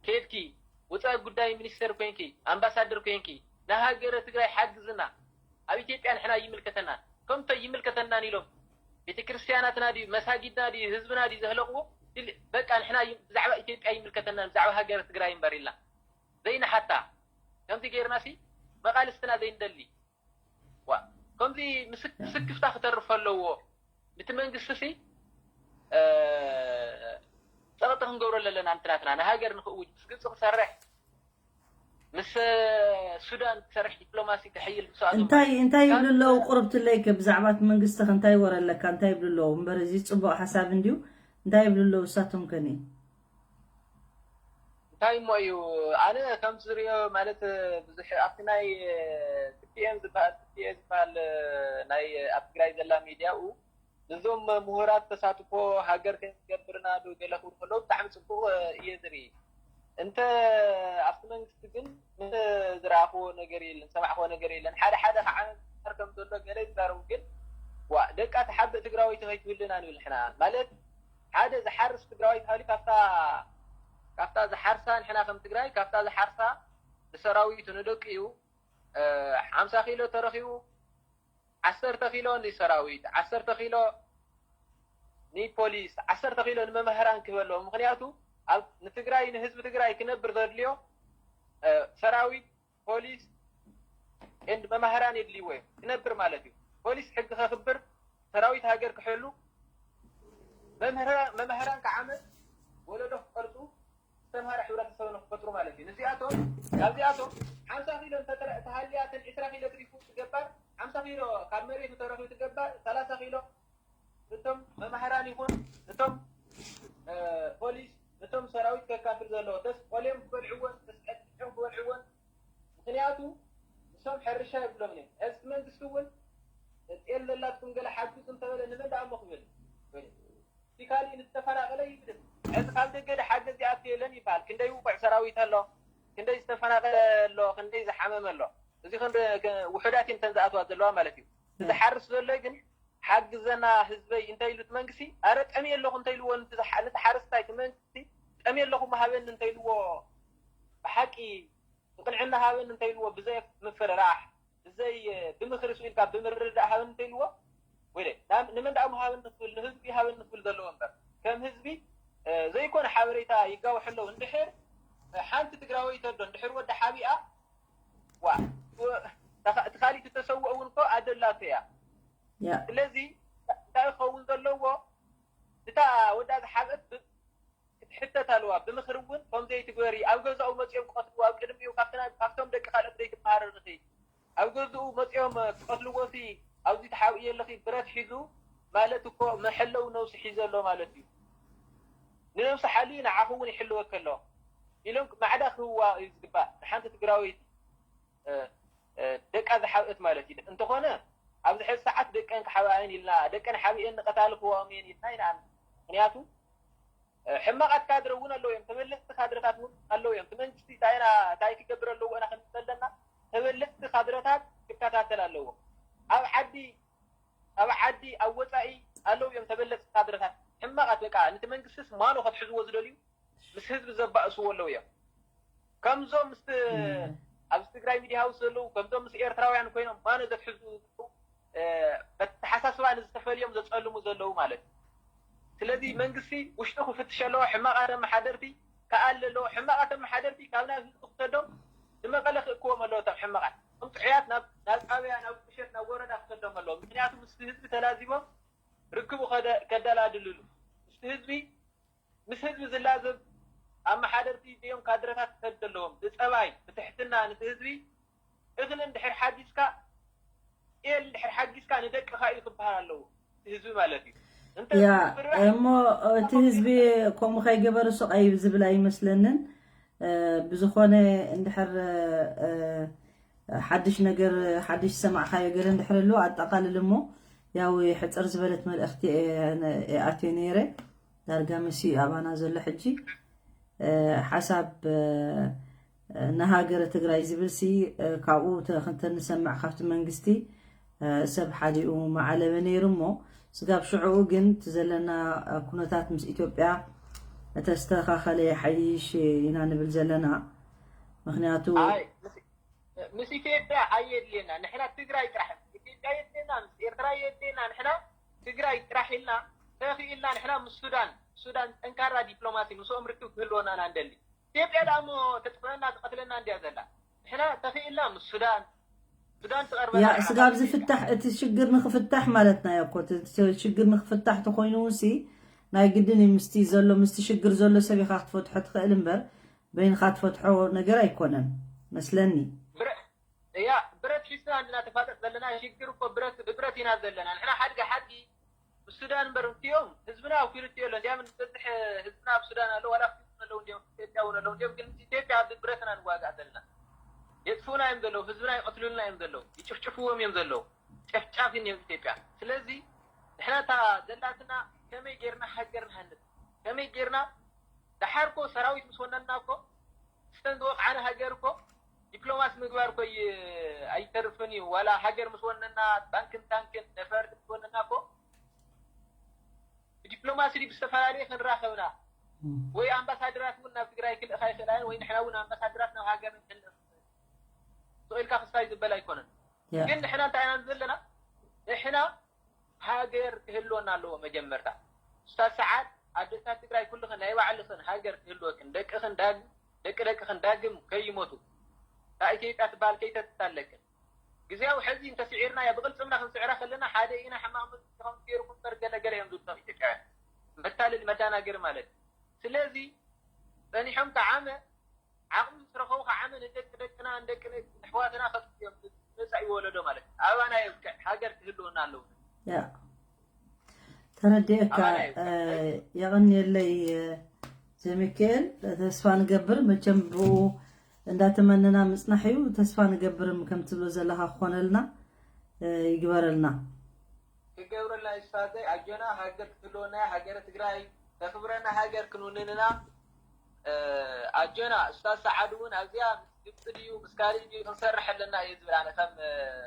ኬድኪ፣ ወፃኢ ጉዳይ ሚኒስተር ኮይንኪ፣ ኣምባሳደር ኮይንኪ፣ ንሃገረ ትግራይ ሓግዝና፣ ኣብ ኢትዮጵያ ንሕና ይምልከተናን፣ ከምቶ ይምልከተናን ኢሎም ቤተክርስትያናትና ድዩ፣ መሳጊድና ድዩ፣ ህዝብና ድዩ ዘህለቕዎ? ኢል-፣ በቃ ንሕና ይ-፣ ብዛዕባ ኢትዮጵያ ይምልከተናን፣ ብዛዕባ ሃገረ ትግራይ እምበር ኢልና ዘይንሓታ፣ ከምዚ ጌርና ሲ መቓልስትና ዘይንደሊ። ዋ፣ ከምዚ ምስክ-፣ ስክፍታ ክተርፍ ኣለዎ። እቲ መንግስቲ ሲ፣ እ፣ ጸቕጢ ክንገብሮ ኣለና። እንትናትና ንሃገር ንኽእውጅ ምስ ግብፂ ክሰርሕ፣ ምስ ሱዳን ክሰርሕ፣ ዲፕሎማሲ ክሕይል ምስኣቶም እንታይ፣ ማለት እንታይ ይብሉ ኣለዉ? ቁርብትለይ ከ ብዛዕባ እቲ መንግስቲ ከ እንታይ ወረ ኣለካ? እንታይ ይብሉ ኣለዉ? እምበር እዚ ጽቡቕ ሓሳብ እንድዩ። እንታይ ይብሉ ኣለዉ እሳቶም ከኒ? እንታይ እሞ እዩ? ኣነ ከምቲ ዝሪኦ ማለት ብዙሕ ኣብቲ ናይ ቲ ፒ ኤም ዝበሃል፣ ቲ ፒ ኤ ዝበሃል ናይ ኣብ ትግራይ ዘላ ሚድያኡ፣ ንዞም ምሁራት ተሳትፎ ሃገር ክንገብርና ዶ ገለ ክብሉ ከለዉ ብጣዕሚ ጽቡቕ እየ ዝርኢ። እንተ ኣብቲ መንግስቲ ግን ምን ዝረኣኽዎ ነገር የለን፣ ሰማዕኽዎ ነገር የለን። ሓደ ሓደ ከዓ ከም ዘሎ ገለ ይዛረቡ፣ ግን ዋ፣ ደቃ ትሓብእ ትግራወይቲ ከይትህሉና ንብል ንሕና። ማለት ሓደ ዝሓርስ ትግራዋይ ተሃልዩ ካብታ፣ ካብታ ዝሓርሳ ንሕና ከም ትግራይ፣ ካብታ ዝሓርሳ ንሰራዊቱ ንደቂኡ፣ እ፣ ሓምሳ ኪሎ ተረኺቡ፣ ዓሰርተ ኪሎ ንሰራዊት፣ ዓሰርተ ኪሎ ንፖሊስ፣ ዓሰርተ ኪሎ ንመምህራን ክህበ ኣለዎ። ምኽንያቱ ኣብ ንትግራይ፣ ንህዝቢ ትግራይ ክነብር ዘድልዮ፣ እ፣ ሰራዊት፣ ፖሊስ ኤንድ መማህራን የድልይዎ እዮም። ክነብር ማለት እዩ። ፖሊስ ሕጊ ከኽብር፣ ሰራዊት ሃገር ክሕሉ፣ መምህራ-፣ መምህራን ክዓመት፣ ወለዶ ክቀርፁ፣ ዝተምሃረ ሕብረተሰብ ንክፈጥሩ ማለት እዩ። ንዚኣቶም፣ ካብዚኣቶም ሓምሳ ኪሎ እንተተረ-፣ ተሃልያ፣ እተን ዕስራ ኪሎ ትሪፉ ትገባር፣ ሓምሳ ኪሎ ካብ መሬቱ ተረኺቡ ትገባር፣ ሰላሳ ኪሎ እቶም መማህራን ይኹን እቶም፣ እ፣ ፖሊስ፣ እቶም ሰራዊት ከካፍል ዘለዎ ምኽንያቱ ንሶም ሕርሻ የብሎምን እዮም። ሕዚ እቲ መንግስቲ እውን ጤል ዘላትኩም ገለ ሓግዙ እንተበለ ንመን ደኣ እሞ ክብል? እቲ ካሊእ ንዝተፈናቐለ ይብል። ሕዚ ካብ ደገ ሓገዝ ይኣቱ የለን ይበሃል። ክንደይ ውቑዕ ሰራዊት ኣሎ፣ ክንደይ ዝተፈናቐለ ኣሎ፣ ክንደይ ዝሓመመ ኣሎ። እዚ ክንዲ ውሑዳት እየን እተን ዝኣትዋ ዘለዋ ማለት እዩ። ዝሓርስ ዘሎ ግን ሓግዘና ህዝበይ እንተኢሉ እቲ መንግስቲ፣ ኣረ ጠምየ ኣለኹ እንተኢልዎ ነቲ ዝሓ- ነቲ ሓረስታይ እቲ መንግስቲ ጠምየ ኣለኹ ምሃበኒ እንተኢልዎ፣ ብሓቂ ብቕንዕና ሃበኒ እንተኢልዎ፣ ብዘይ ምፍርራሕ፣ ብዘይ ብምኽሪ ስኢልካ ብምርድዳእ ሃበኒ እንተኢልዎ፣ ወይለ ናብ ንመን ደኣ ምሃበኒ ክብል ንህዝቢ ሃበኒ ክብል ዘለዎ እምበር ከም ህዝቢ ዘይኮነ ሓበሬታ ይጋውሑ ኣለዉ። እንድሕር ሓንቲ ትግራወይቲ ኣዶ እንድሕር ወዲ ሓቢኣ ዋ እቲ ካሊእ ተሰውኦ እውን እኮ ኣደላቶ እያ። ስለዚ እንታይ ክኸውን ዘለዎ እታ ወዳ ዝሓብአት ክትሕተት ኣለዋ። ብምኽሪ እውን ከም ዘይትግበሪ ኣብ ገዛኡ መፂኦም ክቐትልዎ ኣብ ቅድሚኡ ካብቶም ደቂ ካልኦት ዘይትመሃረር ኢኺ ኣብ ገዝኡ መፂኦም ክቐትልዎ ሲ ኣብዚ ትሓብእዮ ኣለኺ ብረት ሒዙ ማለት እኮ መሐለዊ ነብሱ ሒዘ ኣሎ ማለት እዩ። ንነብሱ ሓልዩ ንዓኺ እውን ይሕልወኪ ኣሎ ኢሎም ማዕዳ ክህብዋ እዩ ዝግባእ ንሓንቲ ትግራወይቲ ደቃ ዝሓብእት ማለት እዩ። እንተኾነ ኣብዚ ሕዚ ሰዓት ደቀን ክሓብኣየን ኢልና ደቀን ሓቢኤን ንቐታሊ ክህብኦም እየን ኢልና ኣይንኣምን። ምክንያቱ ሕማቓት ካድረ እውን ኣለዉ እዮም፣ ተበለፅቲ ካድረታት እውን ኣለዉ እዮም። እቲ መንግስቲ እንታይ ክገብር ኣለዎ ኢና ክንብል ዘለና ተበለፅቲ ካድረታት ክከታተል ኣለዎ። ኣብ ዓዲ ኣብ ዓዲ ኣብ ወፃኢ ኣለዉ እዮም ተበለፅቲ ካድረታት ሕማቓት በቃ ነቲ መንግስቲስ ማኖ ከትሕዝዎ ዝደልዩ ምስ ህዝቢ ዘባእስዎ ኣለዉ እዮም። ከምዞም ምስ ኣብዚ ትግራይ ሚድያ ሃውስ ዘለዉ ከምዞም ምስ ኤርትራውያን ኮይኖም ማኖ ዘትሕዙ በተሓሳስባ ንዝተፈልዮም ዘፀልሙ ዘለዉ ማለት እዩ። ስለዚ መንግስቲ ውሽጡ ክፍትሽ ኣለዎ። ሕማቓት ኣመሓደርቲ ክኣሊ ኣለዎ። ሕማቓት ኣመሓደርቲ ካብ ናብ ህዝቢ ክሰዶም ንመቐለ ክእክዎም ኣለዎ። እቶም ሕማቓት እቶም ጥዑያት ናብ ናብ ጣብያ ናብ ቁሸት ናብ ወረዳ ክሰዶም ኣለዎ። ምክንያቱ ምስ ህዝቢ ተላዚቦም ርክቡ ከደላድልሉ ምስቲ ህዝቢ ምስ ህዝቢ ዝላዘብ ኣመሓደርቲ ድዮም ካድረታት ክሰድ ዘለዎም ብፀባይ ብትሕትና ነቲ ህዝቢ እኽሊ እንድሕር ሓጊዝካ ጤል እንድሕር ሓጊዝካ ንደቅኻ እዩ ክበሃል ኣለዎ እቲ ህዝቢ ማለት እዩ። ያ እሞ እቲ ህዝቢ ከምኡ ከይገበረ ሱቕ እዩ ዝብል ኣይመስለንን። ብዝኾነ እንድሕር ሓድሽ ነገር ሓድሽ ዝሰማዕካዮ ገለ እንድሕር ኣሎ ኣጠቓልል እሞ ያው ሕፅር ዝበለት መልእኽቲ እየ ኣትየ ነይረ። ዳርጋ መሲኡ ኣባና ዘሎ ሕጂ ሓሳብ ንሃገረ ትግራይ ዝብል ሲ ካብኡ ተንሰምዕ ካብቲ መንግስቲ ሰብ ሓዲኡ መዓለበ ነይሩ እሞ ስጋብ ሽዕኡ ግን እቲ ዘለና ኩነታት ምስ ኢትዮጵያ እተስተኻኸለ ይሓይሽ ኢና ንብል ዘለና። ምክንያቱ ምስ ኢትዮጵያ ኣየድልየና ንሕና ትግራይ ጥራሕ ኢትዮጵያ የድልየና ምስ ኤርትራ የድልየና ንሕና ትግራይ ጥራሕ ኢልና ተኽኢልና ንሕና ምስ ሱዳን ሱዳን ጠንካራ ዲፕሎማሲ ምስኦም ርክብ ክህልወና ኢና ንደሊ። ኢትዮጵያ ደኣ እሞ ተጥፍአና ትቐትለና እንድያ ዘላ። ንሕና ተኽኢልና ምስ ሱዳን ሱዳን ትቐርበና ያ ስጋብ ዝፍታሕ እቲ ሽግር ንክፍታሕ ማለትና እያ እኮ እቲ ሽግር ንክፍታሕ ተኮይኑ እውን ሲ ናይ ግድን እዩ ምስቲ ዘሎ ምስቲ ሽግር ዘሎ ሰብ ኢካ ክትፈትሖ ትኽእል እምበር በይንኻ ትፈትሖ ነገር ኣይኮነን መስለኒ። እያ ብረት ሒዝና እንድና ተፋጠጥ ዘለና ሽግር እኮ ብረት ብብረት ኢና ዘለና ንሕና ሓድጊ ሓድጊ ምስ ሱዳን እምበር እቲኦም ህዝብና ኣብ ክልቲኡ ኣሎ እንዲያም ዝበዝሕ ህዝብና ኣብ ሱዳን ኣሎ ዋላ ክልቲኡ ኣለዉ እንዲዮም ኢትዮጵያ እውን ኣለዉ እንዲዮም ግን ምስ ኢትዮጵያ ብብረት ኢና ንዋጋእ ዘለና የጥፍኡና እዮም ዘለዉ ህዝብና ይቐትሉልና እዮም ዘለዉ ይጭፍጭፍዎም እዮም ዘለዉ ጨፍጫፍ እዮም ኢትዮጵያ ስለዚ ንሕና እታ ዘላትና ከመይ ጌርና ሃገር ንሃንፅ ከመይ ጌርና ደሓር እኮ ሰራዊት ምስ ወነና እኮ ስተን ዝወቕዓና ሃገር እኮ ዲፕሎማሲ ምግባር እኮ ኣይተርፍን እዩ ዋላ ሃገር ምስ ወነና ባንክን ታንክን ነፈርቲ ምስ ወነና እኮ ብዲፕሎማሲ ድዩ ብዝተፈላለየ ክንራኸብና ወይ ኣምባሳደራት እውን ናብ ትግራይ ክልእኻ ይኽእላ እየን ወይ ንሕና እውን ኣምባሳደራት ናብ ሃገር ክንልእኽ ስቕ ኢልካ ክስታይ ዝበል ኣይኮነን ግን ንሕና እንታይ ኢና ዘለና ንሕና ሃገር ክህልወና ኣለዎ መጀመርታ እሳ ሰዓት ኣደታት ትግራይ ኩልኽን ናይ ባዕልኽን ሃገር ክህልወክን ደቅኽን ዳግም ደቂ ደቅኽን ዳግም ከይሞቱ እታ ኢትዮጵያ ትበሃል ከይተትታለክን ግዜያዊ ሕዚ እንተስዒርናያ ብቕልፅምና ክንስዕራ ከለና ሓደ ኢና ሕማቕ መንግስቲ ከም ገይርኩም እምበር ገለ ገለ እዮም ዝብሎም ኢትዮጵያውያን መታለሊ መዳናገሪ ማለት እዩ ስለዚ ፀኒሖም ከዓ ዓቕሚ ምስ ረኸቡ ከዓ ንደቂ ደቅና ንደቂ ኣሕዋትና ከጥፍኡ እዮም ንመፃኢ ወለዶ ማለት እዩ ኣባና የብቅዕ ሃገር ክህልወና ኣለዎ ያ ተረዲኤካ የቐንየለይ ዘሚካኤል ተስፋ ንገብር መቸም ብኡ እንዳተመነና ምጽናሕ እዩ። ተስፋ ንገብርም ከም ትብሎ ዘለኻ ክኾነልና፣ እ፣ ይግበረልና። ክገብረልና ይስፋዘይ ኣጆና ሃገር ክትህልወና ሃገረ ትግራይ ተኽብረና ሃገር ክንውንንና ኣጆና። እስታ ሰዓድ እውን ኣብዚኣ ምስ ግብፂ ድዩ ምስ ካሊእ ድዩ ክንሰርሕ ኣለና እዩ ዝብል ኣነ ከም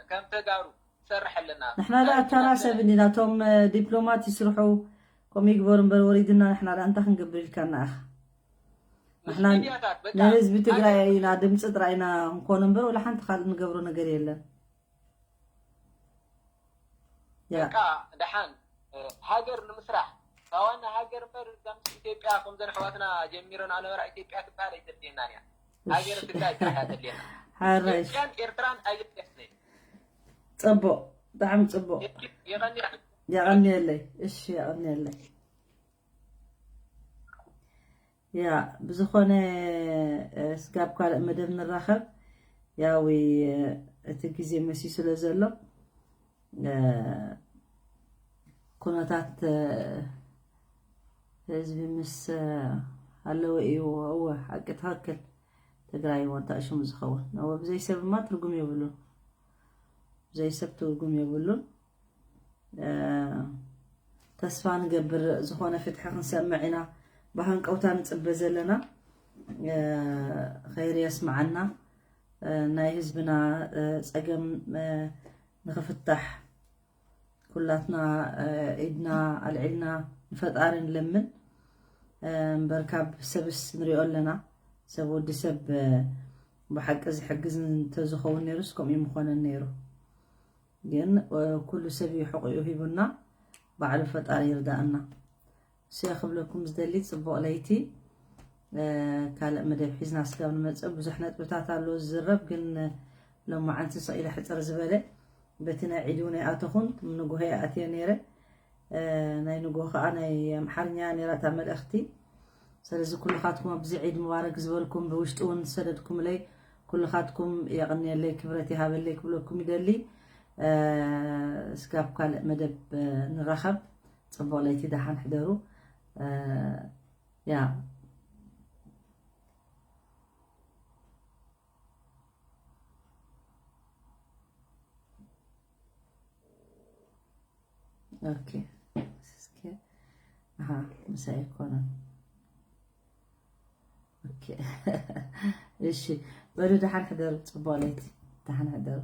ከም ተጋሩ ክንሰርሕ ኣለና። ንሕና ደኣ ተራ ሰብ እንዲና፣ እቶም ዲፕሎማት ይስርሑ ከምኡ ይግበሩ እምበር ወሪድና ንሕና ደኣ እንታይ ክንገብር ኢልካና ኢኻ? ንሕና ንህዝቢ ትግራይ ኢና ድምፂ ጥራይ ኢና ክንኮን እምበር ወላ ሓንቲ ካልእ ንገብሮ ነገር የለን። በቃ ደሓን ሃገር ንምስራሕ ካብ ዋና ሃገር እምበር እዛ ምስ ኢትዮጵያ ከምዘን ኣሕዋትና ጀሚረን ኣነበራ ኢትዮጵያ ትበሃል ኣይተድልየናን እያ። ሃገር ትግራይ ጥራሕ እያ ተድልየና። ሓራይ ኢትዮጵያን ኤርትራን ኣየድልያትነ። ፅቡቕ፣ ብጣዕሚ ፅቡቕ። የቐንያ የቐንየለይ። እሺ፣ የቐንየለይ። ያ ብዝኾነ፣ እ፣ ስጋብ ካልእ መደብ ንራኸብ። ያው፣ እ፣ እቲ ግዜ መሲዩ ስለ ዘሎ፣ እ፣ ኩነታት፣ እ፣ ህዝቢ ምስ፣ እ፣ ኣለወ እዩ። እወ፣ ሓቂ ትኽክል። ትግራይ እወ፣ እንታይ ሽሙ ዝኸውን? እወ፣ ብዘይ ሰብማ ትርጉም የብሉን። ብዘይ ሰብ ትርጉም የብሉን። እ፣ ተስፋ ንገብር ዝኾነ ፍትሒ ክንሰምዕ ኢና ብሃንቀውታ ንጽበ ዘለና። እ፣ ኸይሪ የስምዓና። እ፣ ናይ ህዝብና፣ እ፣ ጸገም፣ እ፣ ንኽፍታሕ ኩላትና፣ እ፣ ኢድና ኣልዒልና ንፈጣሪ ንለምን። እ፣ እምበር ካብ ሰብስ ንሪኦ ኣለና። ሰብ ወዲ ሰብ፣ እ፣ ብሓቂ ዝሕግዝ እንተዝኸውን ነይሩስ ከምኡ ምኾነን ነይሩ። ግን፣ እ፣ ኩሉ ሰብ እዩ ሕቑኡ ሂቡና፣ ባዕሉ ፈጣሪ ይርዳእና። እሱ እየ ክብለኩም ዝደሊ። ጽቡቕ ለይቲ። እ፣ ካልእ መደብ ሒዝና ስጋብ ንመጽእ ብዙሕ ነጥብታት ኣሎ ዝዝረብ፣ ግን፣ እ፣ ሎማዓንቲ ስቕ ኢለ ሕጽር ዝበለ በቲ ናይ ዒድ እውን ኣይኣተኹን፣ ንጉሆ እየ ኣትየ ነይረ። እ፣ ናይ ንጉሆ ኸኣ ናይ ኣምሓርኛ ነይራ እታ መልእኽቲ። ስለዚ ኩልኻትኩም ኣብዚ ዒድ ሙባረክ ዝበልኩም ብውሽጢ እውን ዝሰደድኩምለይ ኩልኻትኩም የቐንየለይ፣ ክብረት ይሃበለይ ክብለኩም ይደሊ። እ፣ እስካብ ካልእ መደብ፣ እ፣ ንራኸብ። ጽቡቕ ለይቲ፣ ደሓን ሕደሩ። እ፣ ያ ኦኬ። እስኪ፣ ኣሃ፣ ምሳይ ኣይኮነን። ኦኬ። እሺ፣ በሉ ደሓን ሕደሩ፣ ጽቡቕ ለይቲ። ደሓን ሕደሩ።